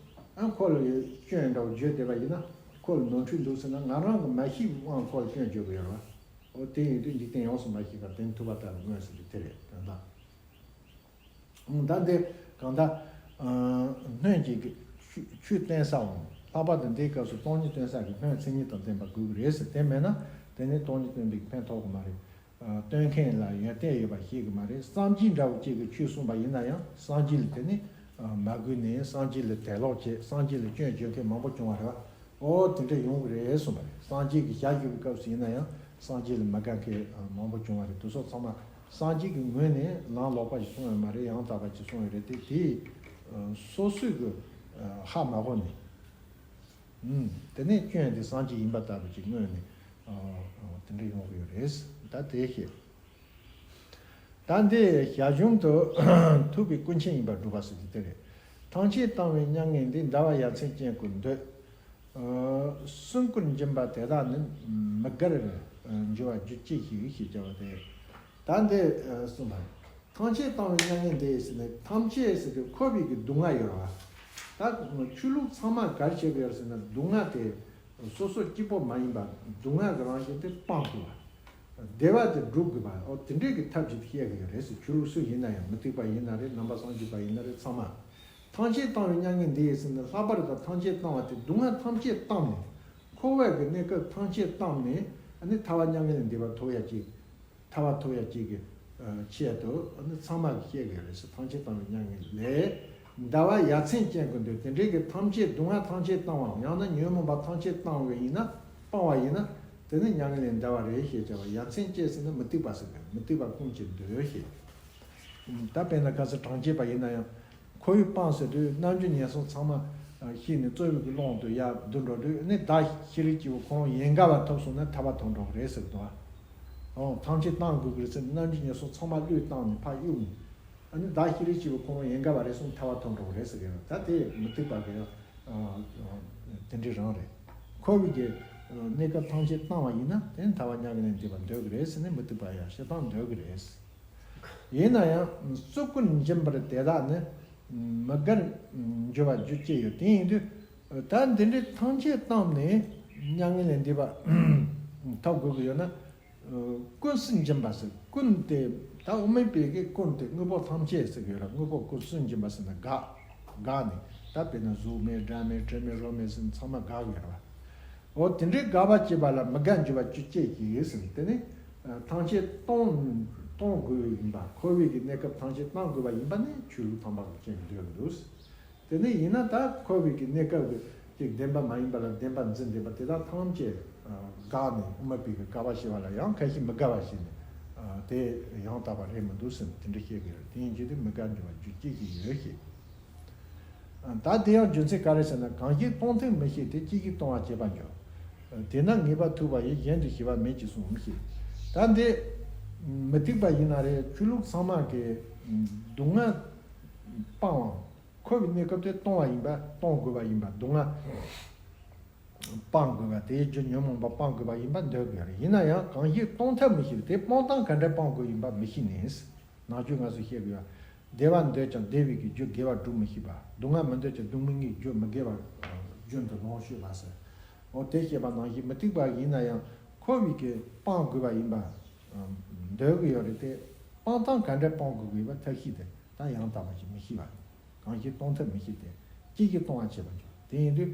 ཨ། ཁོ་ལ་སྐྱོན་འདྲ་བོ་བརྗོད་བསྡད་པ་ཡིན་ན། ཁོ་ལ་ནོར་འཁྲུལ་འདུག་ཟེར་ན། ང་རང་གི་མ་ཤེས་པའི་དབང་ཁོ་ལ་སྐྱོན་བརྗོད་ཀྱི་ཡོད་རེད་བ། འོ་དེ་ཡིན་དུས་འཇིག་རྟེན་ཡོངས་སུ་མ་ཤེས་གང་། དེ་ནི་ཐུབ་པ་ལྟ་བུར་མངོན་ཟེར་དུས་དེ་རེད། དོན་དག་ད་འདི་གང་ལྟར། ཨ། སྔོན་གྱི་ཆོས་སྟོན་ས་འོང་། ལྷག་པར་དུ་འདིའི་སྐབས་སུ་སྟོང་ཉིད་སྟོན་ས་གི་སྔོན་མཚན་ཉིད་དང་ལྡན་པ་དགོས་ཀྱི་རེད་ཟེར། དེ་མེད་ན་དེ་ནི་སྟོང་ཉིད་སྟོན་པའི་ཕན་ཐོགས་ཀྱི་མ་རེད། ཨ། སྟོན་མཁན་ལ་ཡོན་ཏན་ཡོད་པ་ཤེས་ཀྱི་མ་རེད། སངས་རྒྱས་འདྲ་བོ་ཅིག་གིས་ཆོས་གསུངས་པ་ཡིན་ན་ཡང་སངས་རྒྱས་ལ་དེ་ནི་ཨ་མ་གུས་ནས་སངས་རྒྱས་ལ་དད་ལོག་བྱས། སངས་རྒྱས་ལ་སྐྱོན་བརྗོད་མཁན་མང་པོ་བྱུང་བ་རེད་བ། ཨོ་དེ་འདྲ་ཡོང་གི་རེད་གསུངས་པ་རེད། སངས་རྒྱས་ཀྱི་ཞལ་བཞུགས་པའི་སྐབས་སུ་ཡིན་ན་ཡང་སངས་རྒྱས་ལ་མ་དགའ་མཁན་མང་པོ་བྱུང་བ་རེད། དེ་ཚོ་ཚང་མ་སངས་རྒྱས་ཀྱི་ངོས་ནས་ལམ་ལོག་པ་ཞིག་གསུངས་ཡོད་མ་རེད། ཡང་དག་པ་ཞིག་གསུངས་ཡོད་རེད་དེ། དེ་སོ་སོས་ཀྱི་ཧ་མ་གོ་ནས། ཨུམ། དེ་ནས་སྐྱོན་དེ་སངས་རྒྱས་ཡིན་པ་ལྟ་བུ་ཅིག་མངོན་ནས། ཨ། དེ་འདྲ་ཡོང་གི་ཡོད་རེད། ད་དེ་བཤད། ད་འདི་ཞར་བྱུང་དུ་ཐུབ་པའི་སྐུ་མཁྱེན་ཡིན་པར་སྒྲུབ་པ་ཟེར་གྱི་དེ་རེད། ཐམས་ཅད་བཏང་བའི་མྱ་ངན་འདས། འདའ་བ་ཡ་མཚན་ཅན་ཀུན་འདོད། ཨ། གསོན་པོར་འགྱིང་བ་དེ་དག་ནི། མི་དགར་འགྱུར་བ་རྒྱུ་ཅི་ཞིག་ཞེས་བྱ་བ་སྟེ། ད་འདི་གསུངས་པ། ཐམས་ཅད་བཏང་བའི་མྱ་ངན་འདས་ཟེར་ནས། ཐམས་ཅད་ཟེར་དུས་འཁོར་བའི་གི་སྡུག་བསྔལ་ཡོད་རེད་བ། ད་ཆོས་ལུགས་ཚང་མ་ག་རེ་བྱེད་ཀྱི་ཡོད་ཟེར་ན། སྡུག་བསྔལ་དེ་སོ་སོ་གཅིག་པོ་མ་ཡིན་པ་སྡུག་བསྔལ་གྱི་རང་བཞིན་དེ་སྤང་དགོས་པ། བདེ་བ་དེ་སྒྲུབ་དགོས་པ། འོ་དེ་འདྲའི་གི་ཐབས་ཅིག་བཤད་ཀྱི་ཡོད་རེད་ཟེར། ཆོས་ལུགས་སུ་ཡིན་ན་ཡང་། མུ་སྟེགས་པ་ཡིན་ན་རེད། ནང་པ་སངས་རྒྱས་པ་ཡིན་ན་རེད། ཚང་མ། ཐམས་ཅད་བཏང་བའི་མྱ་ངན་འདས་ཟེར་ནས། ལྷག་པར་དུ་ཐམས་ཅད་བཏང་བ་དེ། སྡུག་བསྔལ་ཐམས་ཅད་བཏང་ནས། འཁོར་བའི་གི་གནས་སྐབས་ཐམས་ཅད་བཏང་ནས། ཨ་ནི་ཐར་པ་མྱ་ངན་ལས་འདས་པ་ཐོབ་ཡ་ཅིག་ཐར་པ་ཐོབ་ཡ་གཅིག་གི་ཆེད་དུ་ནི་ཚང་མ་གིས་བཤད་དགོས་རེད་ཟེར། ཐམས་ཅད་བཏང་བའི་མྱ་ངན་ལས་འདའ་བ་ཡ་མཚན་ཅན་ཀུན་འདོད། དེ་འདྲའི་གི་ཐམས་ཅད་སྡུག་བསྔལ་ཐམས་ཅད་བཏང་བའམ། ཡང་ན་ཉོན་མོངས་པ་ཐམས་ཅད་བཏང་བ་ཡིན་ན། སྤངས་པ་ཡིན་ན། དེ་ནི་མྱ་ངན་ལས་འདའ་བ་རེད་ཞེས་བྱ་བ། ཡ་མཚན་ཅན་ཟེར་ན་མུ་སྟེགས་པ་ཟེར་གི། མུ་སྟེགས་པ་ཀུན་གྱིས་འདོད་ཞེས། ད་དཔེར་ན་ག་ས་གྲངས་ཅན་པ་ཡིན་ན་ཡང་། ཁོར་ཡུག་སྤངས་ཟེར་དུས་རྣམ་འགྱུར་ཉེར་གསུམ་ཚང་མ་ཤེས་ནས་རྩོད་པའི་གི་ཀློང་དུ་ཡར་བསྡུ་འགྲོ་དུས། ཨ་ནི་བདག་ཤེས་རིག་སྐྱེས་བུ་ཁོ་རང་ཡན་གར་བ་ཐོབ་སོང་ན་ཐར་པ་ཐོབ་འགྲོ་གི་རེད་ཟེར་གི་འདུག་ཨ། འོ་ཐམས་ཅད་བཏང་དགོས་ཀྱི་རེད་ཟེར་ནས་རྣམ་འགྱུར་ཉེར་གསུམ་ཚང་མ་བློས་བཏང་ནས་ཕར་གཡུགས་ནས། ཨ་ནི་བདག་ཤེས་རིག་སྐྱེས་བུ་ཁོ་རང་ཡན་གར་བ་རེད་སོང་ན་ཐར་པ་ཐོབ་འགྲོ་གི་རེད་ཟེར་གི་ཡོད། ད་དེ་མུ་སྟེགས་པ་གི་ཨ་དེ་འདྲའི་རང་རེད། འཁོར་བའི་གི་ གནས་སྐབས་ཐམས་ཅད་བཏང་བ་ཡིན་ན་དེ་ནི་ཐར་པ་མྱ་ངན་ལས་འདས་པ་འདོད་ཀྱི་རེད་ཟེར་ནས་མུ་སྟེགས་པ་ཡང་བཤད་སྟངས་འདོད་ཀྱི་རེད། ཡིན་ན་ཡང་སུ་ཀུན་འབྱིན་པར་དེ་དག་ནི་མི་དགར་འགྱུར་བར་རྒྱུ་ཅི་ཡོད། དེ་ཡིན་དུས་ད་འདི་འདྲའི་ཐམས་ཅད་བཏང་ནས་མྱ་ངན་ལས་འདས་པ་ཐོབ་དགོས་ཀྱི་ཡོད་ན། ཀུན་སུ་འབྱིན་པ་ཟེར། ཀུན་དེ་ད་དབུ་མའི་པའི་གི་ཀུན་དེ་དངོས་པོ་ཐམས་ཅད་ཟེར་གི་ཡོད་ལ། དངོས་པོ་ཀུན་སུ་འབྱིན་པ་ཟེར་ན་དགག་དགག་ནས། ད་དཔེར་ན་གཟུགས་མེད་སྒྲ་མེད་དྲི་མེད་རོ་མེད་ཟེར་ན་ཚང་མ་དགག་གི་ཡོད་རེད་བ། འོ་དེ་འདྲའི་དགག་པ་བྱེད་པ་ལ་མི་དགར་འགྱུར་བ་རྒྱུ་ཅི་ཡིན་ཟེར་ན། དེ་ནི་ཐམས་ཅད་གཏོང་གཏོང་དགོས་ཡིན་པ། འཁོར་བའི་གི་གནས་སྐབས་ཐམས་ཅད་གཏོང་དགོས་པ་ཡིན་པ་ནི་ཆོས་ལུགས་ཐམས་ཅད་ཀྱི་སྐྱོན་འདོད་ཀྱི་འདུག་དེ་ནས་ཡིན་ན་ད་འཁོར་བའི་གི་གནས་སྐབས་ཀྱི་ཅིག་བདེན་པ་མ་ཡིན་པ་ལ་བདེན་པ་འཛིན་བསྡད་པ་དེ་དག་ཐམས་ཅད་དགག་ནས། དབུ་མ་པའི་གི་དགག་པ་བྱེད་པ་ལ་ཡང་ཁ་ཞིག་མི་དགའ་བ་བྱས་ནས་དེ་ཡང་དག་པ་རེད་མི་འདུག་ཟེར་ནས་དེ་འདྲ་བཤད་ཀྱི་ཡོད། དེ་ཡིན་རྒྱུ་དེ་མི་དགར་འགྱུར་བ་རྒྱུ་ཅི་ཞིག་ཡོད་ཞེས། ད་དེ་ཡང་རྒྱུ་མཚན་ག་རེ་ཟེར་ན། གང་ཞིག་གཏོང་ཐབས་མི་ཤེས་ཏེ། ཅི་ཞིག་གཏོང་བར་བྱེད་པར་འགྱུར། དེས་ན་ངེས་པར་ཐུག་པ་ཡིས། གཞན་དུ་ཞི་བ་མེད་ཅེས་གསུངས་ཞེས། ད་འདི་མུ་སྟེགས་པ་ཡིན་ན་རེད། ཆོས་ལུགས་ཚང་མ་གི་སྡུག་བསྔལ་སྤང་བ། འཁོར་བའི་གནས་སྐབས་དེ་གཏོང་བ་ཡིན་པ། གཏོང་དགོས་པ་ཡིན་པ། སྡུག་བསྔལ་སྤང་དགོས་པ། དེའི་རྒྱུ་ཉོན་མོངས་པ་སྤང་དགོས་པ་ཡིན་པ་འདོད་དགོས་རེད། ཡིན་ན་ཡང་གང་ཞིག་གཏོང་ཐབས་མི་ཤེས་པ། དེ་སྤང་སྟངས་ག་འདྲ་སྤང་དགོས་ཡིན་པ་མི་ཤེས་ནས། ནང་ཆོས་སྔ་སོར་བཤད་དགོས་པ། བདེ་བ་འདོད་ཀྱང་བདེ་བའི་གི་རྒྱུ་དགེ་བ་སྒྲུབ་མི་ཤེས་པ། སྡུག་བསྔལ་མི་འདོད་ཀྱང་སྡུག་བསྔལ་གྱི་རྒྱུ་མི་དགེ་བ་རྒྱུན་དུ་ལོངས་སྤྱོད་པ་ཟེར། འོ་དེ་བཤད་པ་ནང་བཞིན་མུ་སྟེགས་པ་ཡིན་ན་ཡང་འཁོར་བའི་གི་སྤང་དགོས་པ་ཡིན་པ་འདོད་གི་ཡོད་རེད་དེ། སྤང་སྟངས་ག་འདྲ་སྤང་དགོས་ཀྱི་ཡོད་པ་ཐབས་ཤེས་དེ་ད་ཡང་དག་པ་ཞིག་མི་ཤེས་པ། གང་ཞིག་གཏོང་ཐབས་མི་ཤེས་ཏེ། ཅི་ཞིག་གཏོང་བར་བྱེད་པར་འགྱུར། དེ་ཡིན་དུས་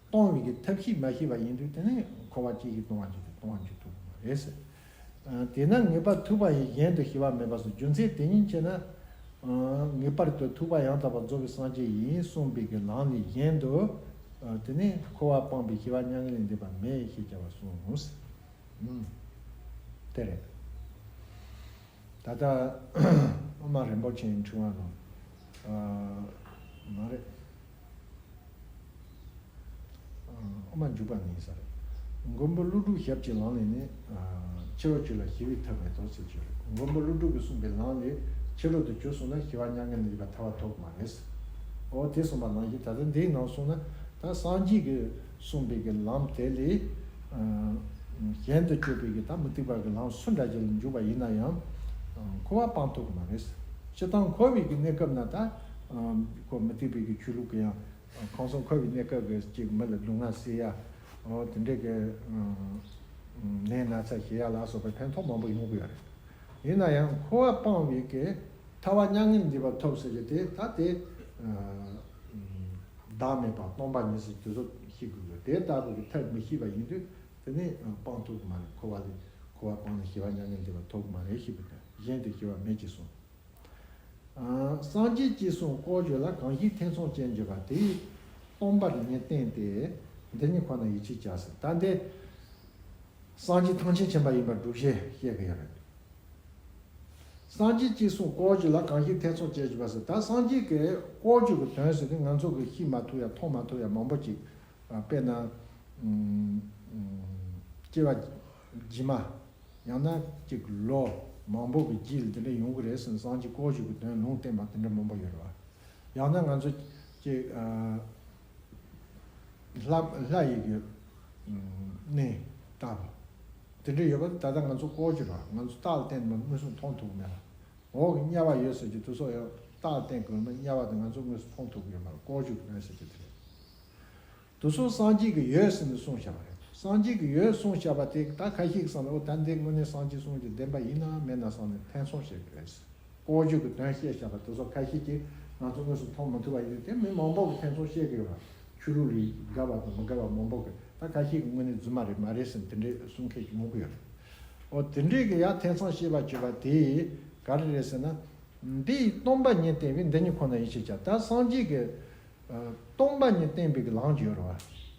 གཏོང་བའི་གི་ཐབས་ཤེས་མ་ཤེས་པ་ཡིན་དུས་དེ་ནི་འཁོར་བ་ཅི་ཞིག་གཏོང་བར་འགྱུར་ཏེ་གཏོང་བར་འགྱུར་ཐུབ་ཀྱི་མ་རེད་ཟེར། དེས་ན་ངེས་པར་ཐུག་པ་ཡིས། གཞན་དུ་ཞི་བ་མེད་པ་གསུངས། རྒྱུ་མཚན་དེ་ཉིད་བྱས་ན། ངེས་པར་དུ་ཐུག་པ་ཡང་དག་པར་རྫོགས་པའི་སངས་རྒྱས་ཡིན་གསུངས་པའི་གི་ལམ་ལས་གཞན་དུ། དེ་ནི་འཁོར་བ་སྤངས་པའི་ཞི་བ་མྱ་ངན་ལས་འདས་པ་མེད་ཞེས་བྱ་བ་གསུངས། དེ་རེད། ད་ལྟ་དབུ་མ་རིན་པོ་ཆེའི་འཕྲེང་བ་ནང་། ཨ། མ་རེད། ཨ། དབུ་མ་འཇུག་པ་ནས་ཡིན་ས་རེད། མགོན་པོ་ཀླུ་སྒྲུབ་ཞབས་ཀྱི་ལམ་ལས་ནི། ཨ། ཕྱི་རོལ་ཆོས་ལ་ཞི་བའི་ཐབས་མེད་དོ་ཟེར་གྱི་རེད། མགོན་པོ་ཀླུ་སྒྲུབ་ཀྱིས་གསུངས་པའི་ལམ་ལས་ཕྱི་རོལ་དུ་གྱུར་སོང་ན་ཞི་བ་མྱ་ངན་ལས་འདས་པ་ཐར་པ་ཐོབ་ཀྱི་མ་རེད། འོ་དེ་གསུངས་པ་ནང་བཞིན་ད་ལྟ་འདིའི་ནང་སོང་ན། ད་སངས་རྒྱས་ཀྱིས་གསུངས་པའི་གི་ལམ་དེ་ལས། ཨ། གཞན་དུ་གྱུར་པའི་གི་ད་མུ་སྟེགས་པ་གི་ལམ་སུ་འདྲ་ཅིག་ལ་འཇུག་པ་ཡིན་ན་ཡང་། ཨ། འཁོར་བ་སྤང་ཐུབ་ཀྱི་མ་རེད། སྤྱིར་བཏང་འཁོར་བའི་གི་གནས་སྐབས་ན་ད། ཨ། ཁོ་མུ་སྟེགས་པའི་གི་ཆོས་ལུགས་གི་ཡང་། ཨ། ཁོང་ཚོ་འཁོར་བའི་གནས་སྐབས་གི་ཅིག་མི་ལ་སྡུག་བསྔལ་སེལ་ཡ། འོ་དེ་འདྲའི་གི། ཨ། ནད་ན་ཚ་ཞི་ཡ་ལ་སོགས་པའི་ཕན་ཐོགས་མང་པོ་ཡོང་གི་ཡོད་རེད། ཡིན་ན་ཡང་འཁོར་བ་སྤངས་པའི་གི་ཐར་པ་མྱ་ངན་འདས་པ་ཐོབ་ཟེར་གྱི་དེ་ད་དེ། ཨ། བདག་མེད་པ་སྟོང་པ་ཉིད་ཟེར་དེ་ཚོ་ཤེས་དགོས་ཀྱི་ཡོད། དེ་ལྟ་བུ་གི་ཐབས་མི་ཤེས་པ་ཡིན་དུས་དེ་ནི་སྤང་ཐུབ་ཀྱི་མ་རེད། འཁོར་བ་ལས་འཁོར་བ་སྤངས་ནས་ཞི་བ་མྱ་ངན་འདས་པ་ཐོབ་ཀྱི་མ་རེད་ཞེས་པ་དང་། གཞན་དུ་ཞི་བ་མེད་ཅེས་གསུངས། ཨ། སངས་རྒྱས་ཀྱིས་གསུངས། ལྐོག་གྱུར་ལ། གང་ཞིག་ཐེ་ཚོམ་ཅན་འགྱུར་བ་དེ་ཡིས། སྟོང་པ་ཉིད་བསྟན་ཏེ། འདི་ཉིད་ཁོ་ན་ཡིད་ཆེས་བྱ་ཟེར། ད་འདི་སངས་རྒྱས་ཐམས་ཅད་མཁྱེན་པ་ཡིན་པར་སྒྲུབ་ཞེས་བཤད་ཀྱི་ཡོད་རེད། སངས་རྒྱས་ཀྱིས་གསུངས། ལྐོག་གྱུར་ལ། གང་ཞིག་ཐེ་ཚོམ་ཅན་འགྱུར་བ་ཟེར། ད་སངས་རྒྱས་ཀྱིས་ལྐོག་གྱུར་གྱི་དོན་ཟེར་དུས་ང་ཚོ་གིས་ཤེས་མ་ཐུབ་ཡ་མཐོང་མ་ཐུབ་ཡ་མང་པོ་ཅིག་ཨ། དཔེར་ན། ཨུམ། ཨུམ། སྐྱེ་བ་རྗེས་མ། ཡང་ན་ཅིག་ལོ་མང་པོ་གི་རྗེས་ལ་འདི་འདྲ་ཡོང་གི་རེད་ཟེར་ནས་སངས་རྒྱས་ལྐོག་གྱུར་གྱི་དོན་ལུང་བསྟན་པ་དེ་འདྲ་མང་པོ་ཡོད་རེད་བ། ཡང་ན་ང་ཚོ་ཅིག་ཨ། ལྷ་ལྷ་ཡི་གི་ཨུམ། གནས་བཏགས་པ་དེ་འདྲ་ཡོད་པ་ད་ལྟ་ང་ཚོ་ལྐོག་གྱུར་རེད་བ། ང་ཚོ་རྟགས་ལ་བརྟེན་ནས་མངོན་སུམ་མཐོང་ཐུབ་མེད་ལ། འོག་གི་དམྱལ་བ་ཡོད་ཟེར་གྱི་དེ་ཚོ་ཡང་རྟགས་ལ་བརྟེན་དགོས་ན་དམྱལ་བ་དེ་ང་ཚོ་དངོས་སུ་མཐོང་ཐུབ་ཀྱི་ཡོད་མ་རེད། ལྐོག་གྱུར་གྱི་དོན་ཟེར་གྱི་དེ་རེད། དེ་ཚོ་སངས་རྒྱས་ཀྱིས་ཡོད་ཟེར་ནས་གསུངས་བཞག་པ་རེད། སངས་རྒྱས་ཀྱིས་ཡོད་གསུངས་བཞག་པ་དེ་ད་ཁ་ཤས་ཀྱིས་བསམ་ན། འོ་ད་འདི་དངོས་གནས་སངས་རྒྱས་གསུངས་ཀྱི་བདེན་པ་ཡིན་ནམ་མིན་ནམ་བསམ་ནས་ཐེ་ཚོམ་བྱེད་ཀྱི་རེད། ལྐོག་གྱུར་གྱི་དོན་བཤད་བཞག་པ་དེ་ཚོ་ཁ་ཤས་ཀྱིས་ང་ཚོ་དངོས་སུ་མཐོང་མ་ཐུབ་པ་ཡིན་དུས་དེ་མི་མང་པོ་གིས་ཐེ་ཚོམ་བཤད་ཀྱི་ཡོད་པ། ཆོས་ལུགས་ལ་དགའ་བ་དང་མི་དགའ་བ་མང་པོ་གིས། ད་ཁ་ཤས་ཀྱིས་དངོས་གནས་རྫུན་མ་རེད་མ་རེད་ཟེར་ནས་དེ་འདྲའི་གསུང་མཁན་ཞིག་མང་པོ་ཡོད་རེད། འོ་དེ་འདྲའི་གི་ཡ་ཐེ་ཚོམ་བཤད་པ་བྱེད་པ་དེ་ག་རེ་རེད་ཟེར་ན། འདི་ཡིས་སྟོང་པ་ཉིད་བསྟན་པས། འདི་ཉིད་ཁོ་ན་ཡིད་ཆེས་བྱ། ད་སངས་རྒྱས་ཀྱིས་ཨ། སྟོང་པ་ཉིད་བསྟན་པའི་གི་ལམ་ཅིག་ཡོད་རེད་བ།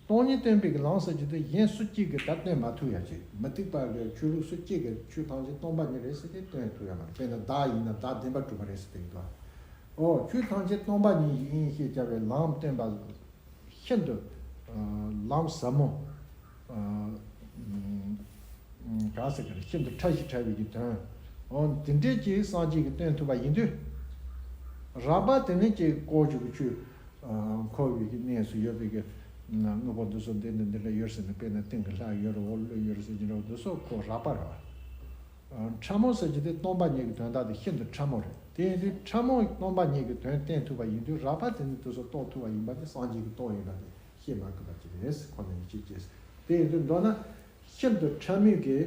སྟོང་ཉིད་བསྟན་པའི་གི་ལམ་ཟེར་གྱི་དེ་གཞན་སུ་གཅིག་གིས་ད་སྟོན་མ་ཐུབ་ཡ་ཅིག་མུ་སྟེགས་པ་གི་ཆོས་ལུགས་སུ་གཅིག་གིས་ཆོས་ཐམས་ཅད་སྟོང་པ་ཉིད་རེད་ཟེར་ཏེ་སྟོན་ཐུབ་ཡ་མ་རེད། དཔེར་ན་བདག་ཡིན་ན་བདག་བདེན་པར་གྲུབ་པ་རེད་ཟེར་དེ་གི་འདུག་འོ་ཆོས་ཐམས་ཅད་སྟོང་པ་ཉིད་ཡིན་ཞེས་བྱ་བའི་ལམ་སྟོན་པ་ཤིན་ཏུ་ཨ། ལམ་ཟབ་མོ། ཨ། ག་ཟེར་གི་རེད། ཤིན་ཏུ་ཕྲ་ཞིང་ཕྲ་བའི་གི་དོན། འོ་དེ་འདྲས་ཀྱི་སངས་རྒྱས་ཀྱིས་སྟོན་ཐུབ་པ་ཡིན་དུས། རགས་པ་དེ་ནི་ཅིག་ལྐོག་གྱུར་གྱི་ཆོས། ཨ། འཁོར་བའི་གི་གནས་སུ་ཡོད་པའི་གི་ དངོས་པོ་འདི་ཚོ་འདི་འདི་འདི་འདྲ་ཡོད་ཟེར་ནས། དཔེར་ན་སྟེང་གི་ལྷ་ཡོད་རེད། འོག་གླུ་ཡོད་རེད་ཟེར་གྱི་འདྲ་བོ། འདི་ཚོ་ཁོ་རགས་པ་རེད་བ། ཕྲ་མོ་ཟེར་གྱི་དེ་སྟོང་པ་ཉིད་ཀྱི་དོན་དག་དེ་ཤིན་ཏུ་ཕྲ་མོ་རེད། དེ་ཡིན་དུས་ཕྲ་མོ་ཡི་སྟོང་པ་ཉིད་ཀྱི་དོན་བསྟན་ཐུབ་པ་ཡིན་དུས། རགས་པ་དེ་ནི་དེ་ཚོ་རྟོགས་ཐུབ་པ་ཡིན་པ་དེ་སངས་རྒྱས་ཀྱི་སྟོབས་ཡིན་པ་དེ་བཤད་མ་དགོས་པ་ཅིག་རེད། ཁོ་ན་ཡིད་ཆེས་བྱས། དེ་ཡིན་དུས་མདོར་ན་ཤིན་ཏུ་ཕྲ་མོའི་གི་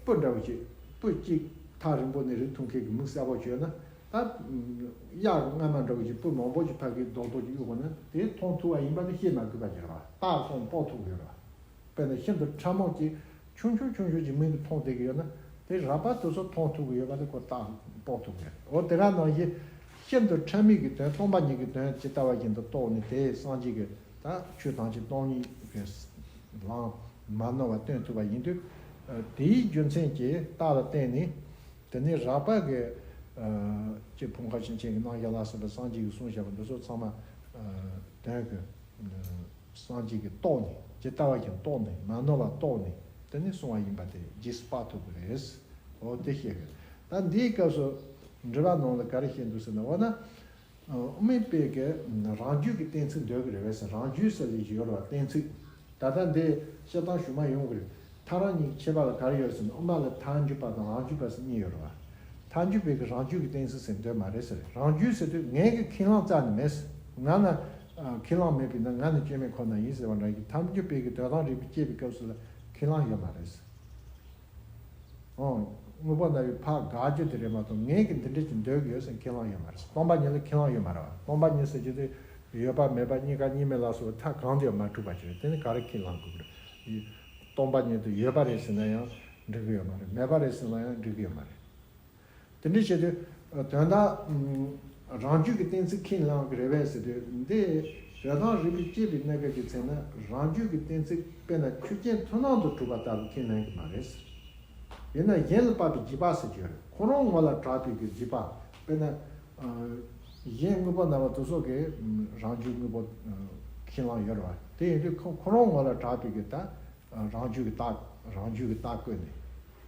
སྤུ་འདྲ་བོ་ཅིག་སྤུ་གཅིག་ཐག་རིང་པོ་ནས་རིག་ཐུབ་མཁན་གྱི་མིག་གསལ་པོ་ཅིག་ཡོད་ན། ད་གཡག་གི་རྔ་མ་འདྲ་བོ་ཅིག་སྤུ་མང་པོ་ཅིག་ཕ་གིའི་རྡོག་རྡོག་ཅིག་གཡུག་དགོས་ན་དེ་མཐོང་ཐུབ་པ་ཡིན་པ་དེ་བཤད་མ་དགོས་པ་ཅིག་རེད་བ། རྟགས་ཙམ་དཔོག་ཐུབ་ཀྱི་ཡོད་རེད་བ། དཔེར་ན་ཤིན་ཏུ་ཕྲ་མོ་ཅིག་ཆུང་ཆུང་ཆུང་ཆུང་ཅིག་མིག་གིས་མཐོང་བསྡད་ཀྱི་ཡོད་ན། དེ་རགས་པ་དེ་ཚོ་མཐོང་ཐུབ་ཀྱི་ཡོད་པ་དེ་ཁོ་རྟགས་དཔོག་ཐུབ་ཀྱི་རེད། འོ་དེ་ག་ནང་བཞིན་ཤིན་ཏུ་ཕྲ་མོའི་གི་དོན་སྟོང་པ་ཉིད་ཀྱི་དོན་ཇི་ལྟ་བ་བཞིན་དུ་རྟོགས་ནས། དེ་སངས་རྒྱས་ཀྱི་ད་ཆོས་ཐམས་ཅད་སྟོང་ཉིད་ཀྱི་ལམ་མ་ནོར་བ་སྟོན་ཐུབ་པ་ཡིན་དུས། དེའི་རྒྱུ་མཚན་གྱིས་རྟགས་ལ་བརྟེན་ནས། དེ་ནས་རགས་པ་གི་ཅིག་ཕུང་ཁམས་ཤིང་ཆེན་གྱི་རྣམ་གཞག་ལ་སོགས་པ་སངས་རྒྱས་ཀྱིས་གསུངས་བཞག་པ་འདི་ཚོ་ཚང་མ་དོན་གྱི། སངས་རྒྱས་ཀྱིས་རྟོགས་ནས། ཇི་ལྟ་བ་བཞིན་རྟོགས་ནས། མ་ནོར་བ་རྟོགས་ནས། དེ་ནས་གསུངས་པ་ཡིན་པ་དེ་རྗེས་སུ་དཔག་ཐུབ་ཀྱི་རེད། འོ་དེ་བཤད་གི། ད་འདིའི་སྐབས་སུ་འགྲེལ་པ་ནང་ལ་ག་རེ་བཤད་འདུག་ཟེར་ན། འོ་ན་དབུ་མའི་དཔེ་གི་རང་རྒྱུད་ཀྱི་གཏན་ཚིགས་འདོད་ཀྱི་རེད་པས་ཟེར། རང་རྒྱུད་ཟེར་ལས་ཀྱི་ཡོད་རེད་བ། གཏན་ཚིགས། ད་ལྟ་འདི་བཤད་སྟངས་ཞུ་མ་ཡོང་གི་རེད། ཐལ་རང་གཉིས་ཀྱི་ཁྱད་པར་ལ་ག་རེ་ཡོད་ཟེར་ན། དབུ་མ་ལ་ཐལ་འགྱུར་བ་དང་རང་རྒྱུད་པ་ཟེར་གཉིས་ཡོད་རེད་བ། ཐལ་འགྱུར་བའི་གི་རང་རྒྱུད་ཀྱི་གཏན་ཚིགས་ཟེར་འདོད་མ་རེད་ཟེར། རང་རྒྱུད་ཟེར་དུས་ངའི་གི་ཁས་བླངས་རྩ་ནས་མེད་ཟེར། ང་ན་ཨ་ཁས་བླངས་མེད་པས་ན་ང་ནི་སྐྱོན་མེད་ཁོ་ན་ཡིན་ཟེར་བ་འདྲ་གི། ཐལ་འགྱུར་བའི་གི་དོན་དམ་རིགས་པས་དཔྱད་པའི་སྐབས་སུ་ལ་ཁས་བླངས་ཡོད་མ་རེད་ཟེར། ཨོ། དངོས་པོ་རྣམ་པའི་ཕར་དགག་རྒྱུ་དེ་རེད་མ་གཏོགས། ངས་གི་འདི་འདྲ་ཅིག་འདོད་ཀྱི་ཡོད་ཟེར་ཁས་བླངས་ཡོད་མ་རེད། སྟོང་པ་ཉིད་ལ་ཁས་བླངས་ཡོད་མ་རེད་བ། སྟོང་པ་ཉིད་ཟེར་རྒྱུ་དེ་ཡོད་པ་མེད་པ་གཉིས་ཀ་གཉིས་མེད་ལ་སོགས་པ་མཐའ་གང་དུ་ཡང་མ་གྲུབ་པ་ཅིག་རེད། དེ་ནི་ག་རེ་ཁས་བླངས་དགོས་ཀྱི་རེད། སྟོང་པ་ཉིད་དུ་ཡོད་པ་རེད་ཟེར་ན་ཡང་འགྲིག་གི་ཡོད་མ་རེད། མེད་པ་རེད་ཟེར་ན་ཡང་འགྲིག་གི་ཡོད་མ་རེད། དེ་འདྲ་བྱས་དུས་དོན་དག་རང་རྒྱུད་ཀྱི་གཏན་ཚིགས་ཁས་བླངས་ཀྱི་རེད་པས་ཟེར་དུས། འདི་དོན་དམ་རིགས་པས་དཔྱད་པའི་གནས་སྐབས་ཀྱི་ཚེ་ན་རང་རྒྱུད་ཀྱི་གཏན་ཚིགས་དཔེར་ན་ཆོས་ཅན་མཐུན་སྣང་དུ་གྲུབ་པ་ལྟ་བུ་ཁས་ལེན་གྱི་མ་རེད། ཡིན་ན་གཞན་ལ་དཔག་པའི་འཇིགས་པ་ཟེར་གྱི་ཡོད་རེད། ཁོ་རང་ངོ་ལ་གྲགས་པའི་གི་འཇིགས་པ། དཔེར་ན་གཞན་དངོས་པོ་རྣམ་པ་དེ་ཚོ་གི་རང་རྒྱུད་དངོས་པོ་ཁས་བླངས་ཡོད་རེད་བ། དེ་ཡིན་དུས་ཁོ་ཁོ་རང་ངོ་ལ་གྲགས་པའི་གི་ད། རང་རྒྱུད་ཀྱི་རྟགས། རང་རྒྱུད་ཀྱི་རྟགས་བཀོད་ནས།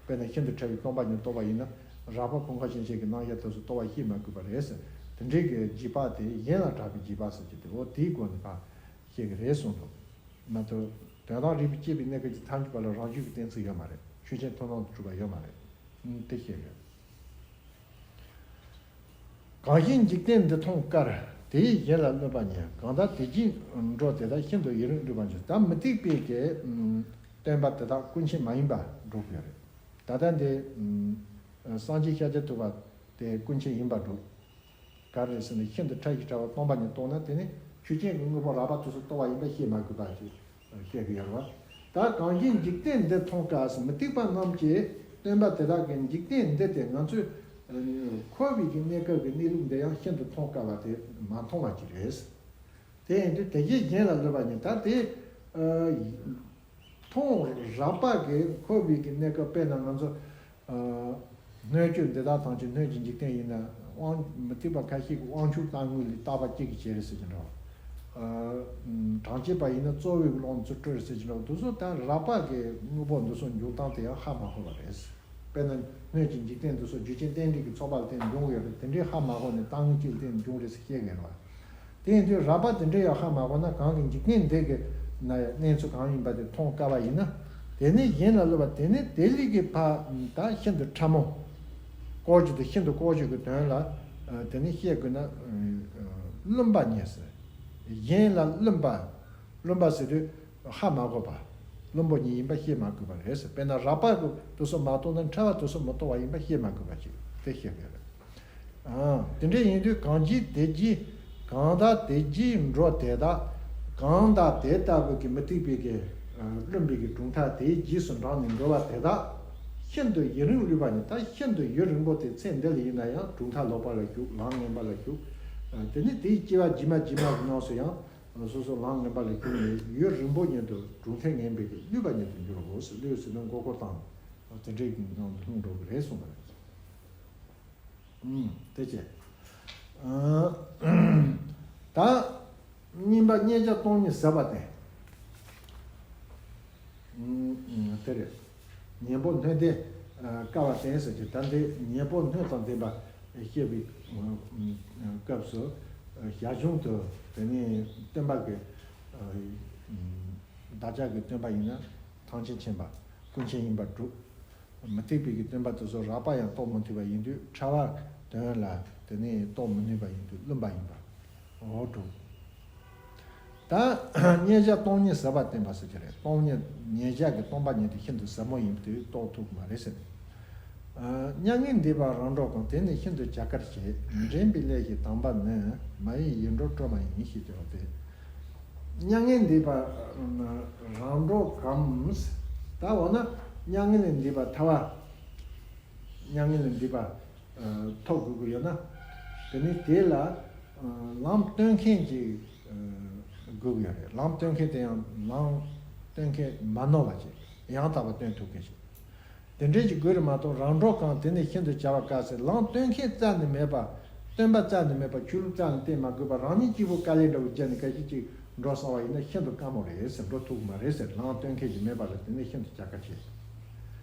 དཔེར་ན་ཤིན་ཏུ་ཕྲ་བའི་སྟོང་པ་ཉིད་རྟོགས་པ་ཡིན་ན། རགས་པ་ཕུང་ཁམས་ཤིང་ཆེན་གྱི་རྣམ་གཞག་དེ་ཚོ་རྟོགས་པ་ཤེས་མ་དགོས་པ་རེད་ཟེར། དེ་འདྲའི་གི་འཇིགས་པ་དེ་གཞན་ལ་གྲགས་པའི་འཇིགས་པ་ཟེར་གྱི་དེ། འོ་དེའི་སྒོ་ནས་ཕར་བཤད་ཀྱི་རེད་གསུངས་འདུག་མ་གཏོགས། དོན་དམ་རིགས་པས་དཔྱད་པའི་གནས་སྐབས་ཀྱི་ཐལ་འགྱུར་བ་ལ་རང་རྒྱུད་ཀྱི་གཏན་ཚིགས་ཡོད་མ་རེད། ཆོས་ཅན་མཐུན་སྣང་དུ་གྲུབ་པ་ཡོད་མ་རེད། དེ་བཤད་ཡོད། གང་ཞིག་འཇིག་རྟེན་འདི་མཐོང་དཀར། དེ་ཡིས་གཞན་ལ་བསླུན་པ་ཉེ། གང་དག་དེ་རྗེས་འགྲོ་དེ་དག་ཤིན་ཏུ་ཡུན་རིང་བསླུས་པར་འགྱུར། ད་མུ་སྟེགས་པའི་གི་སྟོན་པ་དེ་དག་ཀུན་མཁྱེན་མ་ཡིན་པ་སྒྲུབ་ཡོད་རེད། ད་ལྟ་འདི་སངས་རྒྱས་ཤཱཀྱ་ཐུབ་པ་དེ་ཀུན་མཁྱེན་ཡིན་པ་སྒྲུབ། ག་རེ་ཟེར་ན་ཤིན་ཏུ་ཕྲ་ཞིང་ཕྲ་བ་སྟོང་པ་ཉིད་རྟོགས་ན། དེ་ནི་ཆོས་ཅན་གྱི་དངོས་པོ་རགས་པ་དེ་ཚོ་རྟོགས་པ་ཡིན་པ་ཤེས་མ་དགོས་པ་ཞིག་བཤད་ཀྱི་ཡོད་རེད་བ། ད་གང་ཞིག་འཇིག་རྟེན་འདི་མཐོང་དཀའ་ཟེར། མུ་སྟེགས་པ་རྣམས་ཀྱིས་སྟོན་པ་དེ་དག་གིས་འཇིག་རྟེན་འདི་དེ་ང་ཚོས་འཁོར་བའི་གི་གནས་སྐབས་ཀྱི་གནས་ལུགས་འདི་ཡང་ཤིན་ཏུ་མཐོང་དཀའ་བ་དེ་མ་མཐོང་བ་ཅིག་རེད། དེ་ཡིན་དུས་དེ་རྗེས་གཞན་ལ་བསླུས་པ་ཉེ། ད་དེ་མཐོང་རགས་པ་གི་འཁོར་བའི་གི་གནས་སྐབས། དཔེར་ན་ང་ཚོ་སྣོད་བཅུད་འདི་དག་ཐམས་ཅད་སྣོད་ཀྱི་འཇིག་རྟེན་ཡིན་ན། དབང་མུ་སྟེགས་པ་ཁ་ཤས་ཀྱིས་དབང་ཕྱུག་རྟག་ངུ་ལས་རྟག་པ་གཅིག་གིས་བྱས་རེད་ཟེར་གྱི་འདྲ་བ། གྲངས་ཅན་པ་ཡིན་ན་རྩོལ་བའི་ཀློང་ནས་ཚུར་སྤྲོད་རེད་ཟེར་གྱི་འདྲ་བ། འདི་ཚོ་ད་རགས་པ་གི་དངོས་པོ་འདི་ཚོ་འབྱུང་སྟངས་དེ་ཡང་ཧ་མ་གོ་བ་རེད། དཔེར་ན་སྣོད་ཀྱི་འཇིག་རྟེན་འདི་ཚོ་རྒྱུ་རྐྱེན་རྟེན་འབྲེལ་གྱི་ཚོགས་པ་ལ་བརྟེན་འབྱུང་གི་ཡོད་རེད། དེ་འདྲའི་ཧ་མ་གོ་ནས་རྟག་ངུ་གཅིག་ལ་བརྟེན་འབྱུང་རེད་ཟེར་བཤད་མཁན་རེད་བ། དེ་ཡིན་དུས་རགས་པ་དེ་འདྲའི་ཡང་ཧ་མ་གོ་ན། གང་གི་འཇིག་རྟེན་འདི་གི་ན་ཡང་གནས་ཚུལ་གང་ཡིན་པ་དེ་མཐོང་དཀའ་བ་ཡིན་ན། དེ་ནི་གཞན་ལ་བསླུས་པ། དེ་ནི་དེ་ལས་ཀྱི་ཕར་ད་ཤིན་ཏུ་ཕྲ་མོ། ལྐོག་གྱུར་དེ་ཤིན་ཏུ་ལྐོག་གྱུར་གྱི་དོན་ལ་དེ་ནི་བཤད་དགོས་ན་བསླུན་པ་ཉེ་ཟེར། གཞན་ལ་བསླུན་པ། བསླུན་པ་ཟེར་དུས་ཧ་མ་གོ་བ། བླུན་པོ་ཉིད་ཡིན་པ་ཤེས་མ་དགོས་པ་རེད་ཟེར། དཔེར་ན་རགས་པ་གི་དེ་ཚོ་མ་རྟོགས་ན་ཕྲ་བ་དེ་ཚོ་མི་རྟོགས་པ་ཡིན་པ་ཤེས་མ་དགོས་པ་ཅིག་དེ་བཤད་དགོས་རེད། ཨ། དེ་འདྲ་ཡིན་དུས་གང་ཞིག་དེ་རྗེས། གང་དག་དེ་རྗེས་འགྲོ་དེ་དག། གང་དག་དེ་ལྟ་བུ་གི་མུ་སྟེགས་པའི་གི་བླུན་པའི་གི་གྲུབ་མཐའ་དེའི་རྗེས་སུ་འབྲངས་ནས་འགྲོ་བ་དེ་དག་ཤིན་ཏུ་ཡུན་རིང་བསླུས་པ་ཉེ། ད་ཤིན་ཏུ་ཡུན་རིང་པོ་དེ་ཚེ་འདི་ལ་ཡིན་ན་ཡང་གྲུབ་མཐའ་ལོག་པ་ལ་ཞུགས། ལམ་ངན་པ་ལ་ཞུགས། དེ་ནས་དེའི་སྐྱེ་བ་རྗེས་མ་རྗེས་མ་གི་ནང་སུ་ཡང་སོ་སོ་ལམ་ངན་པ་ལ་ཞུགས་ནས་ཡུན་རིང་པོ་ཉིད་དུ་གྲུབ་མཐའ་ངན་པའི་གི་བསླུས་པ་ཉིད་དུ་འགྱུར་རོ་ཟེར། བསླུས་ཟེར་ན་མགོ་སྐོར་བཏང་། དེ་འདྲའི་གི་ནང་དུ་ལྷུང་འགྲོ་གི་རེད་གསུངས་པ་རེད། ཨུམ། དེ་བྱས། ཨ། ད་གཉིས་པ་བརྙས་བྱ་སྟོང་ཉིད་ཟད་པ་སྟེ། ཨུམ། དེ་རེད། གཉེན་པོ་སྣོད་ལྡན་དཀའ་བ་སྟེ་ཟེར་གྱི། ད་འདི་གཉེན་པོ་སྣོད་དང་ལྡན་པ་བཤད་པའི་སྐབས་སུ་ཞར་བྱུང་དུ་དེ་ནས་སྟོན་པ་གི་ བདག་ཅག་གི་སྟོན་པ་ཡིན་ན་ཐམས་ཅད་མཁྱེན་པ་ཀུན་མཁྱེན་ཡིན་པར་གྲུབ། མུ་སྟེགས་པའི་གི་སྟོན་པ་དེ་ཚོ་རགས་པ་ཡང་རྟོགས་མི་ཐུབ་པ་ཡིན་དུས་ཕྲ་བ་དོན་ལ་དེ་ནས་རྟོགས་མི་ནུས་པ་ཡིན་དུས་བླུན་པ་ཡིན་པ། འོ་གྲུབ། ད་མཉན་བྱ་སྟོང་ཉིད་ཟབ་པ་བསྟན་པ་ཟེར་གྱི་རེད། སྟོང་ཉིད་མཉན་བྱ་གི་སྟོང་པ་ཉིད་དེ་ཤིན་ཏུ་ཟབ་མོ་ཡིན་པ་དེ་རྟོགས་ཐུབ་ཀྱི་མ་རེད་ཟེར། མྱ་ངན་འདས་པ་རང་གྲོལ་གང་། དེ་ནི་ཤིན་ཏུ་བྱ་དཀའ་སྤྱད། འདྲེན་པའི་ལས་ཀྱི་དམ་པ་ནི། མ་ཡེངས་ཡིད་འགྲོ་སྤྲོ་མ་ཡིན། ཞེས་བྱ་བ་སྟེ། མྱ་ངན་འདས་པ་རང་གྲོལ་གང་། ད་འོ་ན་མྱ་ངན་ལས་འདས་པ་ཐར་བ། མྱ་ངན་ལས་འདས་པ་ཐོབ་དགོས་ཀྱི་ཡོད་ན། དེ་ནི་དེ་ལ་ལམ་སྟོན་མཁན་ཅིག་དགོས་ཀྱི་ཡོད་རེད། ལམ་སྟོན་མཁན་དེ་ཡང་ལམ་སྟོན་མཁན་མ་ནོར་བ་ཅིག་ཡང་དག་པར་སྟོན་ཐུབ་མཁན་ཅིག་དེ་འདྲས་ཀྱི་དགོས་རེད་མ་གཏོགས་རང་གྲོལ་གང་། དེ་ནི་ཤིན་ཏུ་བྱ་བ་དཀའ་ཟེར། ལམ་སྟོན་མཁན་རྩ་ནས་མེད་པ། སྟོན་པ་རྩ་ནས་མེད་པ། ཆོས་ལུགས་རྩ་ནས་བསྟེན་མ་དགོས་པ། རང་ཉིད་སྐྱིད་པོ་དཀའ་ལས་འདྲ་བོ་བརྒྱབ་ནས་སྐད་ཅིག་ཅིག་འགྲོ་བསམ་པ་ཡིན་ན་ཤིན་ཏུ་དཀའ་མོ་རེད་ཟེར། འགྲོ་ཐུབ་ཀྱི་མ་རེད་ཟེར། ལམ་སྟོན་མཁན་ཞིག་མེད་པ་ལ་དེ་ནི་ཤིན་ཏུ་བྱ་དཀའ་ཆེ།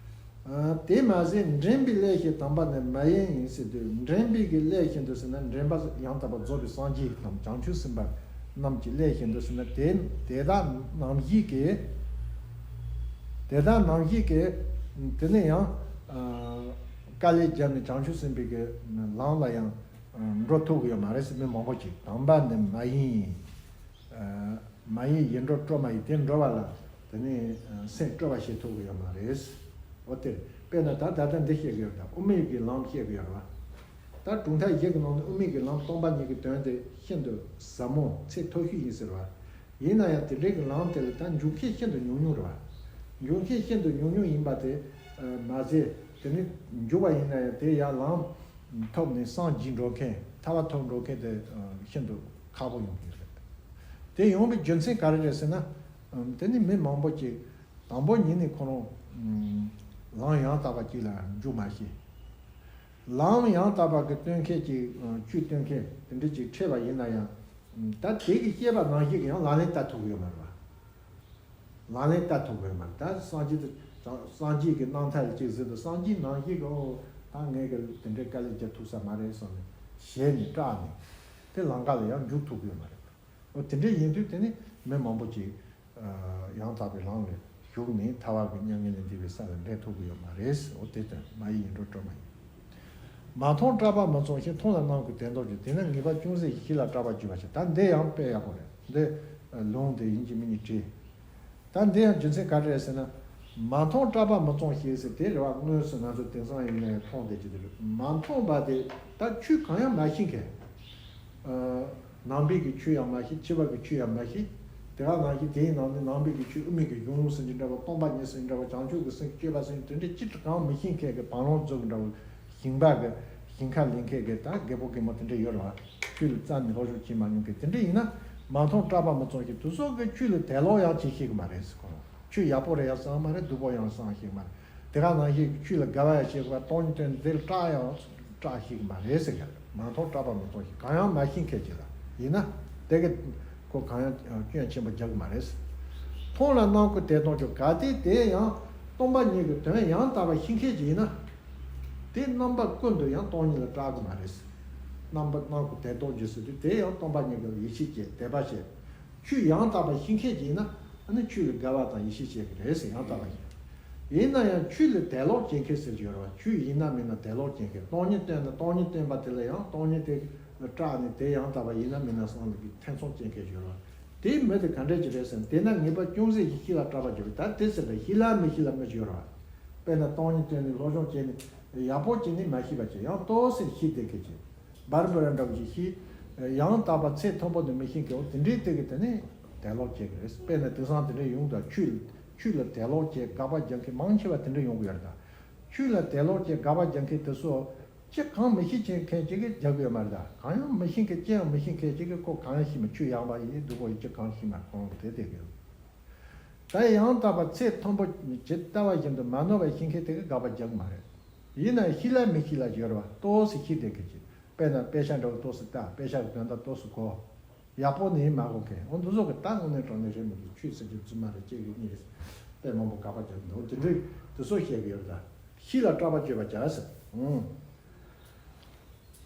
དེ་མ་ཟད་འདྲེན་པའི་ལས་ཀྱི་དམ་པ་ནི་མ་ཡེངས་ཡིན་ཟེར་དུས། འདྲེན་པའི་གི་ལས་ཤིན་ཏུ་ཟེར་ན་འདྲེན་པ་ཡང་དག་པར་རྫོགས་པའི་སངས་རྒྱས་དང་བྱང་ཆུབ་སེམས་དཔའ་རྣམས་ཀྱི་ལས་ཤིན་ཏུ་ཟེར་ན། དེ་དེ་དག་རྣམ་བཞི་གི། དེ་དག་རྣམ་བཞི་གི། དེ་ནས་ཡང་དཀའ་ལས་བརྒྱབ་ནས་བྱང་ཆུབ་སེམས་དཔའི་གི་ལམ་ལ་ཡང་འགྲོ་ཐུབ་ཀྱི་ཡོད་མ་རེད་ཟེར། མི་མང་པོ་ཅིག་དམ་པ་ནི་མ་ཡེངས། མ་ཡེངས་ཡིད་འགྲོ་སྤྲོ་མ་ཡིན། དེ་འགྲོ་བ་ལ་དེ་ནས་སེམས་སྤྲོ་བ་བྱེད་ཐུབ་ཀྱི་ཡོད་མ་རེད། འོ་དེ་རེད། དཔེར་ན་ད་ད་ལྟ་འདི་བཤད་ཀྱི་ཡོད་རེད། ད་དབུ་མའི་གི་ལམ་བཤད་ཀྱི་ཡོད་རེད་བ། ད་གྲུབ་མཐའ་བཞི་གི་ནང་ནས་དབུ་མའི་གི་ལམ་སྟོང་པ་ཉིད་ཀྱི་དོན་དེ་ཤིན་ཏུ་ཟབ་མོ་ཚད་མཐོ་ཤོས་ཡིན་ཟེར་བ། ཡིན་ན་ཡང་དེ་འདྲའི་གི་ལམ་དེ་ལ་ད་འཇུག་མཁན་ཤིན་ཏུ་ཉུང་ཉུང་རེད་བ། འཇུག་མཁན་ཤིན་ཏུ་ཉུང་ཉུང་ཡིན་པ་དེ་མ་ཟད། དེ་ནི་འཇུག་པ་ཡིན་ན་ཡང་དེ་ཡང་ལམ་ཐོབ་ནས་སངས་རྒྱས་འགྲོ་མཁན། ཐར་པ་ཐོབ་འགྲོ་མཁན་དེ་ཤིན་ཏུ་ཁག་པོ་ཡོང་གི་རེད། དེ་ཡོང་བའི་རྒྱུ་མཚན་ག་རེ་རེད་ཟེར་ན། དེ་ནི་མི་མང་པོ་ཅིག་དང་པོ་ཉིད་ནས་ཁོ་རང་ལམ་ཡང་དག་པ་ཅིག་ལ་འཇུག་མ་ཤེས། ལམ་ཡང་དག་པ་གི་སྟོན་མཁན་ཅིག་ཆོས་སྟོན་མཁན་དེ་འདྲ་ཅིག་འཕྲད་པ་ཡིན་ན་ཡང་། ད་དེ་གི་བཤད་པ་ནང་བཞིན་གྱི་ཡང་ལག་ལེན་བསྟར་ཐུབ་ཀྱི་ཡོད་མ་རེད་བ། ལག་ལེན་བསྟར་ཐུབ་ཀྱི་ཡོད་མ་རེད། ད་སངས་རྒྱས་དེ་སངས་རྒྱས་ཀྱི་རྣམ་ཐར་ལ་ཅིག་གཟིགས་དུས་སངས་རྒྱས་ནང་བཞིན་གྱི་ཨོ་ད་ངས་གི་དེ་འདྲའི་དཀའ་ལས་རྒྱག་ཐུབ་ས་མ་རེད་བསམ་ནས་ཞེད་ནས་སྐྲག་ནས་དེ་ལམ་ཁ་ལ་ཡང་འཇུག་ཐུབ་ཀྱི་ཡོད་མ་རེད། ཨོ་དེ་འདྲ་ཡིན་དུས་དེ་ནི་མི་མང་པོ་ཅིག་ཡང་དག་པའི་ལམ་ལ་ཞུགས་ནས་ཐར་པ་གི་མྱ་ངན་ལས་འདས་པའི་ས་ལ་འདྲེན་ཐུབ་ཀྱི་ཡོད་མ་རེད། ཨོ་དེ་དོན་མ་ཡེངས་ཡིད་འགྲོ་སྤྲོ་མ་ཡིན། མ་མཐོང་སྐྲག་པ་མི་བཙོང་ཞིང་། མཐོང་ལ་རྣམ་ཀུན་དད་འདུན་གྱིས། དེས་ན་ངེས་པར་ཅུང་ཟད་ཞིག་ཤེས་ལ་སྐྲག་པར་གྱུར་པ་ཞེས། ད་འདི་ཡང་དཔེ་ཡག་པོ་རེད། འདི་ལུང་དེ་ཡིན་གཅིག་མིན་གཉིས་བྲིས། ད་འདི་ཡང་རྒྱུ་མཚན་ག་རེ་རེད་ཟེར་ན། མ་མཐོང་སྐྲག་པ་མི་བཙོང་ཞིང་ཟེར་དེ་རེད་བ། དངོས་སུ་ང་ཚོ་དེང་སང་ཡིན་ནའི་མཐོང་བསྡད་ཀྱི་འདུག་མ་མཐོང་བ་དེ་ད་ཆོས་གང་ཡང་མ་ཤེས་མཁན། ནང་པའི་གི་ཆོས་ཡང་མ་ཤེས། ཕྱི་པ་གི་ཆོས་ཡང་མ་ཤེས། དེ་ག་ནང་བཞིན་དེའི་ནང་ནས་ནང་པའི་གི་ཆོས་དབུ་མའི་གི་གཞུང་ཟེར་གྱི་འདྲ་བ། སྟོང་པ་ཉིད་ཟེར་གྱི་འདྲ་བ། བྱང་ཆུབ་ཀྱི་སེམས་སྤྱོད་པ་ཟེར་གྱི་དེ་འདྲའི་ཅི་ལྟར་གང་མི་ཤེས་མཁན་གི་བང་རོང་བཟོ་གི་འདྲ་བ། ཞིང་པ་གི་ཞིང་ཁ་ལས་མཁན་གི་ད་རྒད་པོ་རྒན་མོ་དེ་འདྲ་ཡོད་རེད་བ། ཆོས་ལ་རྩ་ནས་སློབ་སྦྱོང་བྱེད་མ་མྱོང་མཁན་དེ་འདྲ་ཡིན་ན། མ་མཐོང་སྐྲག་པ་མི་བཙོང་ཞིང་། དེ་ཚོ་གི་ཆོས་ལ་དད་ལོག་ཡང་བྱེད་ཤེས་གི་མ་རེད་ཟེར་ཁོ་རང་། ཆོས་ཡག་པོ་རེད་ཡང་བསམ་མ་རེད། སྡུག་པོ་ཡང་བསམ་ཤེས་མ་རེད། དེ་ག་ནང་བཞིན་ཆོས་ལ་དགའ་བ་ཡང་བྱེད་དགོས་པ། སྟོང་ཉིད་དོན་འདི་ལ་སྐྲག་ཡང་སྐྲག་ཤེས་ཀྱི་མ་རེད་ཟེར་གི་རེད། མ་མཐོང་སྐྲག་པ་མི་བཙོང་ཞིང་། གང་ཡང་མ་ཤེས་མཁན་ཅིག་ལ་ཡིན་ན། དེ་གི་ཁོ་གང་ཡང་སྐྱོན་ཆེན་པོ་རྒྱག་གི་མ་རེད། མཐོང་ལ་རྣམ་ཀུན་དད་འདུན་གྱིས། གལ་ཏེ་དེ་ཡང་སྟོང་པ་ཉིད་ཀྱི་དོན་ཡང་དག་པ་ཤེས་མཁན་ཅིག་ཡིན་ན། དེ་རྣམ་པ་ཀུན་ཏུ་ཡང་སྟོང་ཉིད་ལ་སྐྲག་གི་མ་རེད། རྣམ་པ་རྣམ་ཀུན་དད་འདུན་གྱིས་ཟེར་དུས་དེ་ཡང་སྟོང་པ་ཉིད་ཀྱི་ཡིད་ཆེས་བྱེད། དད་པ་བྱེད། ཆོས་ཡང་དག་པ་ཤེས་མཁན་ཅིག་ཡིན་ན། ཨ་ནི་ཆོས་ལ་དགའ་བ་དང་ཡིད་ཆེས་བྱེད་ཀྱི་རེད་ཟེར། ཡང་དག་པ་ཡིན། ཡིན་ན་ཡང་ཆོས་ལ་དད་ལོག་བྱེད་མཁན་ཟེར་གྱི་ཡོད་རེད་བ། ཆོས་ཡིན་ན་མིན་ན་དད་ལོག་བྱེད་མཁན། སྟོང་ཉིད་བསྟན་ན་སྟོང་ཉིད་བསྟན་པ་དེ་ལ་ཡང་སྟོང་ཉིད་དེ་ལ་སྐྲག་ནས་དེ་ཡང་དག་པ་ཡིན་ན་མིན་ན་བསམ་ནས་ཀྱི་ཐེ་ཚོམ་བྱེད་མཁན་ཡོད་རེད་བ། དེའི་མི་དེ་ག་འདྲས་ཅིག་རེད་ཟེར་ན། དེས་ན་ངེས་པར་ཅུང་ཟད་ཞིག་ཤེས་ལ་སྐྲག་པར་གྱུར་པ། ད་དེ་ཟེར་ན་ཤེས་ལ་མི་ཤེས་ལ་མི་ཅིག་ཡོད་རེད་བ། དཔེར་ན་སྟོང་ཉིད་བསྟན་ནས་སློབ་སྦྱོང་བྱས་ནས་ཡག་པོ་བྱས་ནས་མ་ཤེས་པ་ཅིག་ཡང་ཏོག་ཙམ་ཤེས་བསྡད་མཁན་ཅིག་འབར་འབར་འདྲ་བོ་ཞིག་ཤེས། ཡང་དག་པ་ཚད་མཐོན་པོ་དེ་མི་ཤེས་མཁན། འོ་དེ་འདྲའི་སྟེང་གི་དེ་ནི་དད་ལོག་བྱེད་ཀྱི་རེད། དཔེར་ན་དེང་སང་དེ་འདྲའི་ཡོང་དུས་ཆོས་ཆོས་ལ་དད་ལོག་བྱེད་དགག་པ་རྒྱག་མཁན་མང་ཆེ་བ་དེ་འདྲ་ཡོང་གི་ཡོད་རེད། ད་ཆོས་ལ་དད་ལོག་བྱེད་དགག་པ་རྒྱག་མཁན་དེ་ཚོ་ཅི་གང་མི་ཤེས་མཁན་ཅིག་གིས་རྒྱག་གི་ཡོད་མ་རེད། ད་གང་ཡང་མི་ཤེས་མཁན་ཅི་ཡང་མི་ཤེས་མཁན་ཅིག་གིས་ཁོ་གང་ཡང་ཤེས་མ། ཆོས་ཡག་པ་ཡིན་སྡུག་པོ་ཡིན་ཅི་གང་ཤེས་མ། ཁོ་རང་དེ་བསྡད་ཀྱི་ཡོད། ད་ཡང་དག་པ་ཚད་མཐོན་པོ་ཇི་ལྟ་བ་བཞིན་དུ་མ་ནོར་བར་ཤེས་མཁན་དེ་གིས་དགག་པ་རྒྱག་མ་རེད། ཡིན་ན་ཤེས་ལ་མི་ཤེས་ལ་ཡོད་རེད་བ། ཏོག་ཙམ་ཤེས་བསྡད་མཁན་ཅིག་དཔེར་ན་དཔེ་ཆ་འདྲ་བོ་ཏོག་ཙམ་ལྟ། དཔེ་ཆ་གི་དོན་དག་ཏོག་ཙམ་གོ། ཡག་པོ་ནི་མ་གོ་མཁན། འོ་འདི་ཚོ་གིས་ད་དངོས་གནས་དྲང་གནས་རེད་མི་འདུག་ཆོས་ཟེར་རྒྱུ་རྫུན་མ་རེད། ཅེས་གི་གཉིས་རེད། དཔེ་མང་པོ་དགག་པ་རྒྱག་གི་འདུག་འོ་དེ་འདྲའི་དེ་ཚོ་བཤད་གི་ཡོད་རེད། ད་ཤེས་ལ་སྐྲག་པར་གྱུར་པ་བྱ་ཟེར།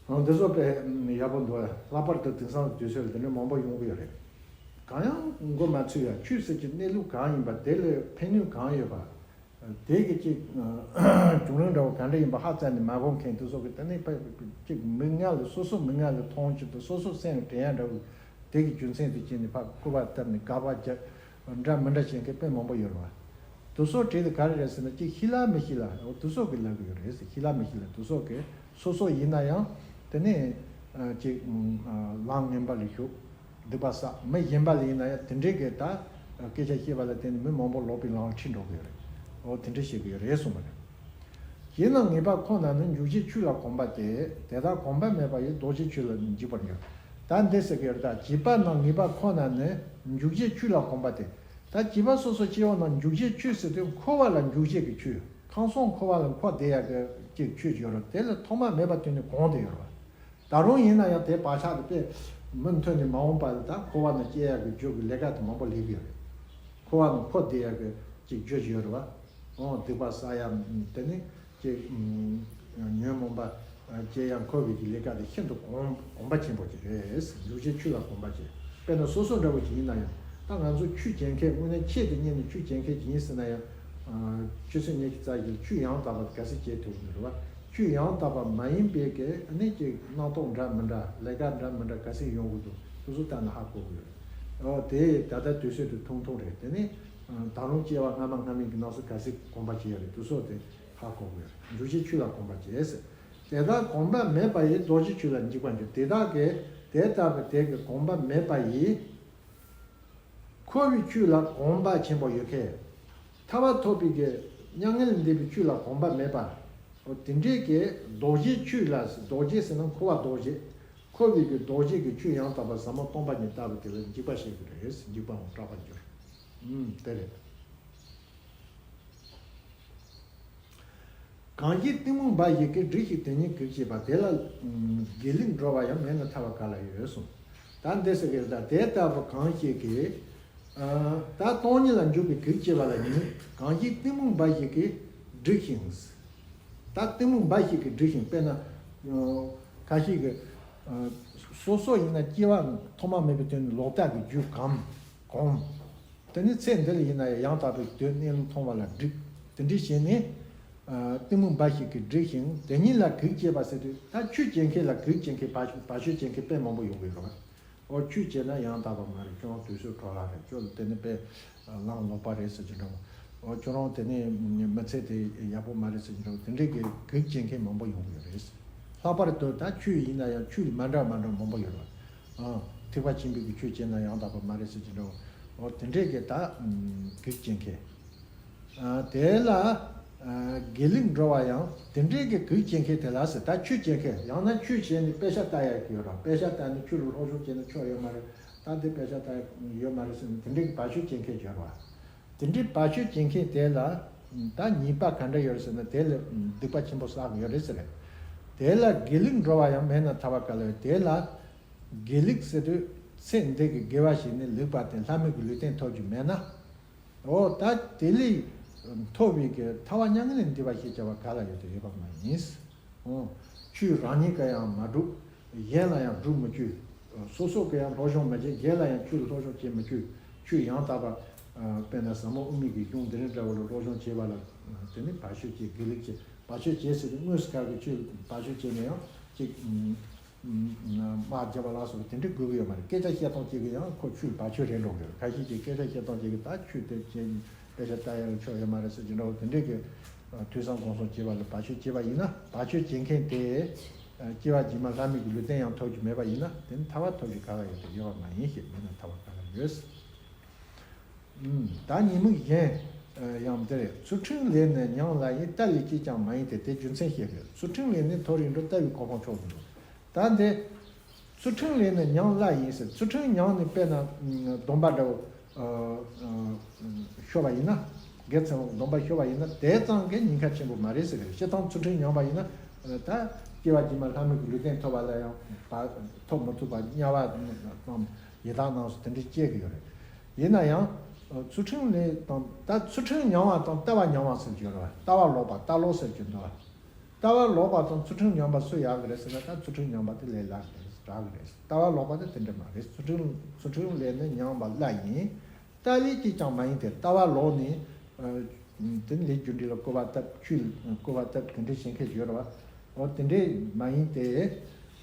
ཨང་། འདི་ཚོ་དཔེ་ཡག་པོ་འདུག་ལྷག་པར་དུ་དེང་སང་དུས་ཚོད་ལ་དེ་འདྲ་མང་པོ་ཡོང་གི་ཡོད་རེད། གང་ཡང་མགོ་མ་ཚོས་ཡ། ཆོས་ཟེར་གྱི་གནས་ལུགས་གང་ཡིན་པ། དེ་ལས་ཕན་ནུས་གང་ཡོད་པ། དེ་གི་ཅིག་བྱུང་རིམ་འདྲ་བོ་ག་འདྲ་ཡིན་པ་ཧ་བཙལ་ནས་མ་གོ་མཁན་དེ་ཚོ་གི་དེ་ནས་ཅིག་མི་ངན་ལ་སོ་སོ་མི་ངན་ལ་མཐོང་ཆེད་དུ་སོ་སོ་སེམས་དྲན་ཡ་འདྲ་བོ། དེ་གི་རྒྱུ་མཚན་དུ་བྱས་ནས་ཕར་སྐུར་བ་བཏབ་ནས་དགག་པ་རྒྱག་འདྲ་མི་འདྲ་བྱེད་མཁན་དཔེ་མང་པོ་ཡོད་རེད་བ། དེ་ཚོ་བྲིས་དེ་ག་རེ་རེད་ཟེར་ན། ཅིག་ཤེས་ལ་མི་ཤེས་ལ་འོ་དེ་ཚོ་གི་ལབ་གི་ཡོད་རེད་ཟེར། ཤེས་ལ་མི་ཤེས་ལ་དེ་ཚོ་གི་སོ་སོ་ཡིན་ན་ཡང་དེ་ནས་ཅིག་ལམ་ངན་པ་ལ་ཞུགས། སྡིག་པ་བསགས། མི་གཞན་པ་ལ་ཡིན་ན་ཡང་དེ་འདྲའི་གི་ད་སྐད་ཆ་བཤད་པ་ལ་བརྟེན་ནས་མི་མང་པོ་ལོག་པའི་ལམ་ཁྲིད་འགྲོ་གི་ཡོད་རེད། འོ་དེ་འདྲ་བཤད་གི་ཡོད་རེད་གསུངས་པ་རེད། ཞེ་ན་ངེས་པ་ཁོ་ན་ནི་འཇུག་བྱེད་ཆོས་ལ་གོམས་པ་སྟེ། དེ་དག་གོམས་པ་མེད་པ་ཡིས་ལྡོག་བྱེད་ཆོས་ལ་འཇུག་པར་འགྱུར། ད་འདི་ཟེར་གི་ཡོད་རེད། ད་བྱིས་པ་ན་ངེས་པ་ཁོ་ན་ནི་འཇུག་བྱེད་ཆོས་ལ་གོམས་པ་སྟེ། ད་བྱིས་པ་སོ་སོ་སྐྱེ་བོ་ན་འཇུག་བྱེད་ཆོས་ཟེར་དུས་འཁོར་བ་ལ་འཇུག་བྱེད་ཀྱི་ཆོས། ཁམས་གསུམ་འཁོར་བ་ལ་འཁོར་བསྡད་ཡག་གི་ཅིག་ཆོས་ཡོད་རེད། དེ་ལ་ཐོག་མ་མེད་པ་དུས་ནས་གོམས་བསྡད་ཡོད་རེད་བ། ད་རུང་ཡིན་ན་ཡང་དེ་བག་ཆགས་དེ་དཔེ་མུ་མཐུད་ནས་མ་འོངས་པ་ལ་ད་འཁོར་བ་ན་སྐྱེ་ཡག་གི་རྒྱུ་གི་ལས་ཀ་དེ་མང་པོ་ལས་གི་ཡོད་རེད། འཁོར་བ་ན་འཁོར་བསྡད་ཡག་གི་ཅིག་རྒྱུ་ཡོད་རེད་བ། འོ་སྡིག་པ་བསགས་ཡ། དེ་ནི་ཅིག་ཉོན་མོངས་པ་སྐྱེ་ཡ་འཁོར་བའི་གི་ལས་ཀ་དེ་ཤིན་ཏུ་གོམས་གོམས་པ་ཆེན་པོ་ཅིག་རེད། འཇུག་བྱེད་ཆོས་ལ་གོམས་པ་ཅིག་དཔེར་ན་སོ་སོ་འདྲ་བོ་ཅིག་ཡིན་ན་ཡང་། ད་ང་ཚོ་ཆོས་བྱེད་མཁན་དངོས་གནས་ཆེད་དུ་གཉེར་ནས་ཆོས་བྱེད་མཁན་ཅིག་ཡིན་ཟེར་ན་ཡང་། ཆུ་ཚོད་ཉི་ཤུ་རྩ་བཞི་ཆོས་ཡང་དག་པ་ག་ཚོད་བྱེད་ཐུབ་ཀྱི་འདུག་རེད་བ། ཆོས་ཡང་དག་པ་མ་ཡིན་པའི་གི་ཨ་ནི་ཅིག་རྣམ་རྟོག་འདྲ་མི་འདྲ་ལས་ཀ་འདྲ་མི་འདྲ་ག་ཚོད་ཡོང་གི་འདུག་དེ་ཚོ་ལྟ་ན་ཧ་གོ་གི་ཡོད། འོ་དེ་ད་ལྟ་དུས་ཚོད་དུ་ཐུང་ཐུང་རེད། དེ་ནི་ད་རུང་སྐྱེ་བ་སྔ་མ་སྔ་མའི་གི་ནང་སོ་ག་ཚོད་གོམས་པ་བྱེད་ཡ་རེད། དེ་ཚོ་དེ་ཧ་གོ་གི་ཡོད་རེད། འཇུག་བྱེད་ཆོས་ལ་གོམས་པ་བྱེད་ཟེར། དེ་དག་གོམས་པ་མེད་པ་ཡིས་ལྡོག་བྱེད་ཆོས་ལ་འཇུག་པར་འགྱུར། དེ་དག་གི་དེ་ལྟ་བུ་དེ་གི་གོམས་པ་མེད་པ་ཡིས། འཁོར་བའི་ཆོས་ལ་གོམས་པ་ཆེན་པོ་ཡོད་མཁན། ཐར་པ་ཐོབ་པའི་གི་མྱ་ངན་ལས་འདས་པའི་ཆོས་ལ་གོམས་པ་མེད་པ། འོ་དེ་འདྲའི་གི་ལྡོག་བྱེད་ཆོས་ལ། ལྡོག་བྱེད་ཟེར་ན་འཁོར་བ་ལྡོག་བྱེད། འཁོར་བའི་གི་ལྡོག་བྱེད་ཀྱི་ཆོས་ཡང་དག་པ་ཟབ་མོ་སྟོང་པ་ཉིད་ལྟ་བུ་དེ་ལ་འཇུག་པ་ཤེས་དགོས་རེད། འཇུག་པའང་སྐྲག་པར་འགྱུར། ཨུམ་དེ་རེད། གང་ཞིག་གཏི་མུག་འབའ་ཞིག་གིས་སྒྲིབ་ཞིང་དེ་ཉིད་གེགས་བྱེད་པ། དེ་ལ་དགེ་ལེགས་འགྲོ་བ་ཡང་མེད་ན་ཐར་པ་ག་ལ་ཡོད་གསུངས། ད་འདི་ཟེར་གི་ད་དེ་ལྟ་བུ་གང་ཞིག་གིས། ད་སྟོང་ཉིད་ལ་འཇུག་པའི་གེགས་བྱེད་པ་ལ་ནི། གང་ཞིག་གཏི་མུག་འབའ་ཞིག་གིས་སྒྲིབ་ཞིང་། ད་གཏི་མུག་འབའ་ཞིག་གིས་སྒྲིབ་ཞིང་། དཔེར་ན་ཁ་ཤས་ཀྱི་སོ་སོ་ཡིན་ན་སྐྱེ་བ་ཐོག་མ་མེད་པའི་དོན་ནི་ལོག་ལྟ་གི་རྒྱུ་གོམས། དེ་ནི་ཚེ་འདི་ལ་ཡིན་ན་ཡང་ཡང་དག་པའི་དོན་གནས་ལུགས་མཐོང་བ་ལ་སྒྲིབ། དེ་འདྲའི་བྱས་ནས། ཨ། གཏི་མུག་འབའ་ཞིག་གིས་སྒྲིབ་ཞིང་དེ་ཉིད་ལ་གེགས་བྱེད་པ་ཟེར་དུས། ད་ཆོས་བྱེད་མཁན་ལ་གེགས་བྱེད་མཁན། བ་བ་ཆོས་བྱེད་མཁན་དཔེ་མང་པོ་ཡོང་གི་ཡོད་རེད་བ། ཨོ་ཆོས་བྱེད་ན་ཡང་དག་པ་མ་རེད། ཁྱོད་རང་དུས་ཚོད་འཕྲོ་བརླག་རེད། ཁྱོད་དེ་ནི་དཔེ་ལམ་ལོག་པ་རེད་ཟེར་གྱི་འདྲ་བོ། ཨོ་ཁྱོད་རང་དེ་ནི་མི་ཚེ་དེ་ཡག་པོ་མ་རེད་ཟེར་གྱི་འདྲ་བོ། དེ་འདྲའི་གེགས་བྱེད་མཁན་མང་པོ་ཡོང་གི་ཡོད་རེད། ལྷག་པར་དུ་ད་ཆོས་ཡིན་ན་ཡང་ཆོས་ལ་མ་འདྲ་མ་འདྲ་མང་པོ་ཡོད་རེད་བ། ཨ། ཐེག་པ་ཆེན་པོའི་གི་ཆོས་བྱས་ན་ཡང་དག་པ་མ་རེད་ཟེར་གྱི་འདྲ་བོ། འོ་དེ་འདྲས་ཀྱི་ད་གེགས་བྱེད་མཁན། ཨ། དེ་ལ་ཨ་དགེ་ལེགས་འགྲོ་བ་ཡང་དེ་འདྲས་ཀྱི་གེགས་བྱེད་མཁན་དེ་ལ་ཟེར། ད་ཆོས་བྱེད་མཁན། ཡང་ན་ཆོས་བྱས་ནས་དཔེ་ཆ་ལྟ་ཡག་གི་ཡོད་རེད། དཔེ་ཆ་ལྟ་ནས་ཆོས་ལ་སློབ་སྦྱོང་བྱས་ན་ཆོག་ཡོད་མ་རེད། ད་འདི་དཔེ་ཆ་ལྟ་ཡག་ཡོད་མ་རེད་ཟེར་ནས་དེ་འདྲས་ཀྱི་བ་ཆོས་བྱེད་མཁན་ཡོད་རེད་བ། དེ་འདྲའི་བ་ཆོས་བྱེད་མཁན་དེ་ལ་ད་ཉེས་པ་ག་འདྲ་ཡོད་རེད་ཟེར་ན། དེ་ལ་སྡིག་པ་ཆེན་པོ་བསགས་ཡོད་རེད་ཟེར། དེ་ལ་དགེ་ལེགས་འགྲོ་བ་ཡང་མེད་ན་ཐར་པ་ག་ལ་ཡོད། དེ་ལ་དགེ་ལེགས་ཟེར་དུས་ཚེ་འདི་གི་དགེ་བ་བྱས་ནས་ལེགས་པ་དེ་ལྷ་མི་གི་ལུས་རྟེན་ཐོབ་རྒྱུ་མེད་ན། འོ་ད་དེ་ལས་ཐོབ་པའི་གི་ཐར་པ་མྱ་ངན་ལས་འདས་པ་ཞེས་བྱ་བ་ག་ལ་ཡོད་དེ་ཡོད་པ་མ་ཡིན། ཨོ། ཆོས་རང་ཉིད་ཀ་ཡང་མ་སྒྲུབ། གཞན་ལ་ཡང་སྒྲུབ་མི་བཅུག། སོ་སོ་ག་ཡང་སློབ་སྦྱོང་མ་བྱེད། གཞན་ལ་ཡང་ཆོས་ལ་སློབ་སྦྱོང་བྱེད་མི་བཅུག། ཆོས་ཡང་དག་པ། ཨ། དཔེར་ན་ཟབ་མོ་དབུ་མའི་གི་གཞུང་འདི་རིགས་འདྲ་བོ་ལ་སློབ་སྦྱོང་བྱེད་པ་ལ། དེ་ནི་བར་ཆད་བྱེད། དགེ་ལེགས་བྱེད། བར་ཆད་བྱེད་ཟེར་དུས་དངོས་སུ་ག་གི་ཆོས་བར་ཆད་བྱེད་ན་ཡང་ཅིག་དམག་རྒྱབ་པ་ལ་སོགས་པ་དེ་འདྲ་དགོས་ཀྱི་ཡོད་མ་རེད། སྐད་ཆ་བཤད་སྟངས་གཅིག་གིས་ཡང་ཁོ་ཆོས་བར་ཆད་རེད་འགྲོ་གི་རེད། ཁ་ཤས་ཀྱིས་སྐད་ཆ་བཤད་སྟངས་གཅིག་གིས་ད་ཆོས་དེ་བྱེད། དཔེ་ཆ་ལྟ་ཡ་ལ་ཆོག་ཡོད་མ་རེད་ཟེར་གྱི་འདྲ་བོ། དེ་འདྲས་ཀྱི་ཐོས་བསམ་སྒོམ་གསུམ་བྱེད་པ་ལ་བར་ཆད་བྱེད་པ་ཡིན་ན། བར་ཆད་བྱེད་མཁན་དེ་སྐྱེ་བ་རྗེས་མ་ལྷ་མི་གི་ལུས་རྟེན་ཡང་ཐོབ་རྒྱུ་མེད་པ་ཡིན་ན། དེ་ནི་ཐར་པ་ཐོབ་རྒྱུ་ག་ལ་ཡོད་དེ་ཡོད་པ་མ་ཡིན་ཞེས། མེད་ན་ཐར་པ་ག་ལ་ཡོད། ཨུམ། ད་ཉེས་དམིགས་གཞན་ཡང་འདི་རེད། ཚུལ་ཁྲིམས་ལས་ནི་ཉམས་སླ་ཡིན། ལྟ་བའི་ཅིས་ཀྱང་མ་ཡིན་ཏེ། དེ་རྒྱུ་མཚན་བཤད་པས། ཚུལ་ཁྲིམས་ལས་ནི་མཐོ་རིས་འགྲོ། ལྟ་བའི་གོ་འཕང་མཆོག་ཏུ་འགྲོ། ད་འདི་ཚུལ་ཁྲིམས་ལས་ནི་ཉམས་སླ་ཡིན་ཟེར། ཚུལ་ཁྲིམས་ཉམས་ནས་དཔེར་ན་སྡོམ་པ་འདྲ་བོ་ཤོར་བ་ཡིན་ན། དགེ་ཚུལ་སྡོམ་པ་ཤོར་བ་ཡིན་ན་དེ་ཙམ་གྱིས་ཉེན་ཁ་ཆེན་པོ་མ་རེད་ཟེར་གི་རེད། སྤྱིར་བཏང་ཚུལ་ཁྲིམས་ཉམས་པ་ཡིན་ན། ད་སྐྱེ་བ་རྗེས་མ་ལྷ་མི་གི་ལུས་རྟེན་ཐོབ་པ་ལ་ཡང་ཐོབ་མི་ཐུབ་པ། དམྱལ་བ་དང་ཡི་དྭགས་རྣམས་སུ་དེ་འདྲ་སྐྱེ་གི་ཡོད་རེད། ཡིན་ན་ཡང་ཚུལ་ཁྲིམས་ལས་དང་། ད་ཚུལ་ཁྲིམས་ཉམས་པ་དང་ལྟ་བ་ཉམས་པ་ཟེར་གྱི་ཡོད་རེད་བ། ལྟ་བ་ལོག་པ། ལྟ་ལོག་ཟེར་གྱི་འདུག་བ། ལྟ་བ་ལོག་པ་དང་ཚུལ་ཁྲིམས་ཉམས་པ་སུ་ཡག་གི་རེད་ཟེར་ན། ད་ཚུལ་ཁྲིམས་ཉམས་པ་དེ་ལས་སླ་གི་རེད། རག་གི་རེད། ལྟ་བ་ལོག་པ་དེ་དེ་འདྲ་མ་རེད། ཚུལ་ཁྲིམས་ཚུལ་ཁྲིམས་ལས་ནི་ཉམས་པ་སླ་ཡིན། ལྟ་བའི་གཅིག་ཀྱང་མ་ཡིན་ཏེ། ལྟ་བ་ལོག་ནས་ཨ་དེ་ནི་ལས་རྒྱུ་འབྲས་ལ་སྐུར་བ་བཏབ། ཆུས་སྐུར་བ་བཏབ། དེ་འདྲ་བྱེད་མཁན་ཡོད་རེད་བ། འོ་དེ་འདྲ་མ་ཡིན་ཏེ།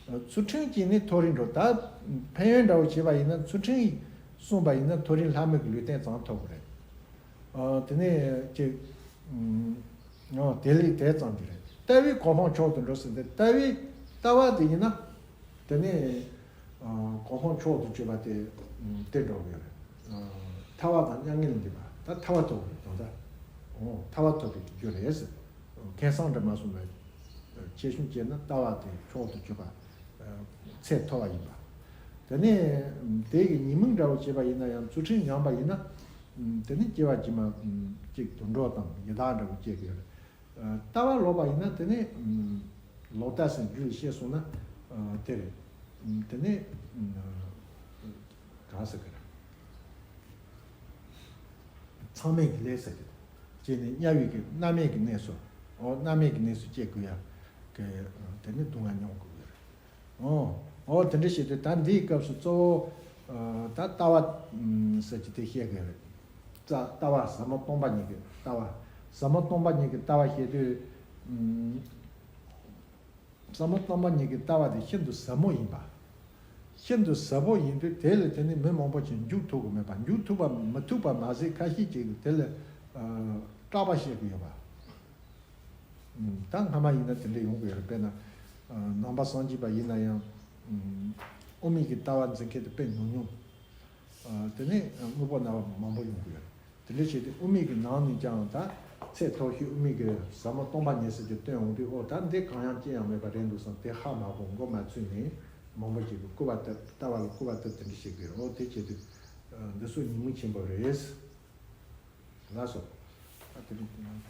ཨ་ཚུལ་ཁྲིམས་ཀྱིས་ནི་མཐོ་རིས་འགྲོ། ད་ཕན་ཡོན་འདྲ་བོ་བྱས་པ་ཡིན་ན། ཚུལ་ཁྲིམས་སྲུང་བ་ཡིན་ན་མཐོ་རིས་ལྷ་མི་གི་ལུས་རྟེན་ཙམ་ཐོབ་གི་རེད། ཨ་དེ་ནས་ཅིག་ཨ་དེ་ལས་དེ་ཙམ་གྱི་རེད། ལྟ་བས་གོ་འཕང་མཆོག་ཏུ་འགྲོ་ཟེར་ཏེ། ལྟ་བའི་ལྟ་བ་དེ་ཡིན་ན། དེ་ནས་ཨ་གོ་འཕང་མཆོག་ཏུ་གྱུར་པ་དེ་ཨ་དེ་འགྲོ་གི་རེད། ཨ་ཐར་པ་དང་མྱ་ངན་ལས་འདས་པ། ད་ཐར་པ་ཐོབ་པའི་དོན་དག་འོ་ཐར་པ་ཐོབ་པའི་རྒྱུ་རེད་ཟེར། ཁེ་བཟང་འདྲ་མ་སོང་བས་ཆེ་ཆུང་བྱས་ན་ལྟ་བ་དེ་མཆོག་ཏུ་གྱུར་པ། ཨ་ཚད་མཐོ་བ་ཡིན་པ། དེ་ནས་དེ་གི་ཉེས་དམིགས་འདྲ་བོ་བྱས་པ་ཡིན་ན་ཡང་། ཚུལ་ཁྲིམས་ཉམས་པ་ཡིན་ན། དེ་ནས་སྐྱེ་བ་རྗེས་མ་གཅིག་དུད་འགྲོ་དང་ཡི་དྭགས་འདྲ་བོ་སྐྱེ་དགོས་རེད། ལྟ་བ་ལོག་པ་ཡིན་ན་དེ་ནས་ལོག་ལྟ་ཟེར་རྒྱུད་ལ་བཤད་སོང་ན་དེ་རེད། དེ་ནས་གང་ཟེར་གི་རེད། མཚམས་མེད་ཀྱི་ལས་ཟེར་གི་རེད། སྐྱེས་ནས་དམྱལ་བའི་གི་མནར་མེད་ཀྱི་གནས་སུ། འོ་མནར་མེད་ཀྱི་གནས་སུ་སྐྱེ་དགོས་ཡ་གི་དེ་ནས་སྡུག་བསྔལ་མྱོང་དགོས་གི་རེད། འོ། འོ་དེ་འདྲ་བྱས་ཏེ་ད་འདིའི་སྐབས་སུ་གཙོ་བོ་ཨ་ད་ལྟ་བ་ཨམ་ཟེར་གྱི་དེ་བཤད་དགོས་རེད། ཙ་ལྟ་བ་ཟབ་མོ་སྟོང་པ་ཉིད་ཀྱི་ལྟ་བ། ཟབ་མོ་སྟོང་པ་ཉིད་ཀྱི་ལྟ་བ་བཤད་དུས། ཨམ་ཟབ་མོ་སྟོང་པ་ཉིད་ཀྱི་ལྟ་བ་དེ་ཤིན་ཏུ་ཟབ་མོ་ཡིན་པ། ཤིན་ཏུ་ཟབ་པོ་ཡིན་དུས་དེ་ལ་དེ་ནི་མི་མང་པོ་ཞིག་འཇུག་ཐུབ་ཀྱི་མེད་པ། འཇུག་ཐུབ་པ་མི་ཐུབ་པ་མ་ཟད། ཁ་ཤས་ཅིག་གིས་དེ་ལ་ཨ་སྐྲག་པ་བཤད་ཀྱི་ཡོད་པ། ད་སྔ་མ་ཡིན་ན་དེ་འདྲ་ཡོང་གི་ཡོད་རེད། དཔེར་ན་ནང་པ་སངས་རྒྱས་པ་ཡིན་ན་ཡང་དབུ་མའི་གི་ལྟ་བ་འཛིན་མཁན་དེ་དཔེ་ཉུང་ཉུང་། དེ་ནས་དངོས་པོ་སྨྲ་བ་མང་པོ་ཡོང་གི་ཡོད་རེད། དེ་འདྲ་བྱས་ཏེ་དབུ་མའི་གི་ནང་ནས་ཀྱང་ད་ཚད་མཐོ་ཤོས་དབུ་མའི་གི་ཟབ་མོ་སྟོང་པ་ཉིད་ཟེར་གྱི་བཏོན་འོང་དུས། ཨོ་ད་འདི་གང་ཡང་ཅི་ཡང་མེད་པ་རེད་འདུག་བསམ་དེ་ཧ་མ་གོ་མགོ་མ་ཚོས་ནས་མང་པོ་ཅིག་གིས་སྐུར་བ་བཏབ། ལྟ་བ་ལ་སྐུར་བ་བཏབ་དེ་འདྲ་བྱེད་ཀྱི་ཡོད་རེད། ཨོ་དེ་བྱས་དུས་འདི་ཚོ་ཉེས་དམིགས་ཆེན་པོ་རེད། ལགས་སོ། ཨ་དེ་རིང་དེ་ནང་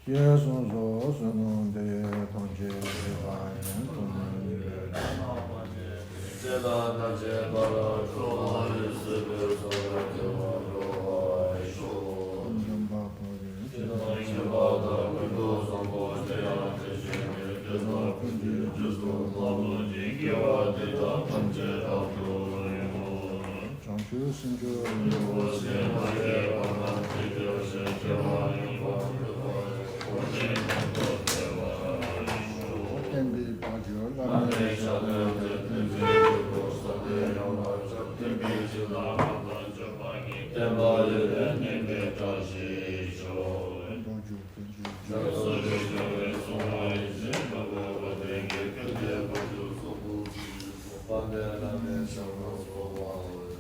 ཞེས་གསུངས་སོ། བསོད་ནམས་འདི་ཐམས་ཅད་མཁས་པ་ཡིས། ཐོབ་ནས་ཉེས་པའི་དགྲ་རྣམས་ཕམ་བྱས་ཏེ། ཇི་ལྟར་ཐམས་ཅད་པ་ལ་སྤྲོ་བ་ཡི་སྲིད་པའི་ས་ལ་སྐྱེ་བར་འགྲོ་བར་ཤོག། འཇམ་དཔལ་དཔའ་བོས། ཇི་ལྟར་མཁྱེན་པ་དང་ཀུན་ཏུ་བཟང་པོ་དེ་ཡང་དེ་བཞིན་ཏེ། དེ་དག་ཀུན་གྱི་རྗེས་སུ་བདག་སློབ་ཅིང་། དགེ་བ་འདི་དག་ཐམས་ཅད་རབ་ཏུ་ཡོང་ངོ་། བྱང་ཆུབ་སེམས་མཆོག་འདི་ཡོངས་སུ་བརྗོད་པ་ན། དེ་ལྟར་སེམས་བསྐྱེད་པ་ཡིན་པ་བསྟན་པའི་བྱ་བྱེད་བླ་མེད་ཕྱག་ལེན་དེ་ཏིང་འཛིན་གྱི་གོ་ས་དེ་ཡང་བསྐྱར་བསྟན་པའི་ཕྱིར་ན་གང་དང་སྤྱོད་པ་ཉིད། བསྟན་པ་ཡི་ལས་ནི་མི་སྐྲག་ཞེས་བྱ། རྡོ་རྗེ་ཕུན་སུམ་ཚོགས་པའི་གསུང་བ་ཡིད་བཞིན་ནོར་བུ་དཔལ་ལྡན་གྱི་ཀུན་ནས་བཀའ་བརྒྱུད་གསུང་དུ་གསུངས་པ་འདི་བླ་མེད་ཕྱག་ན་སོགས་པ།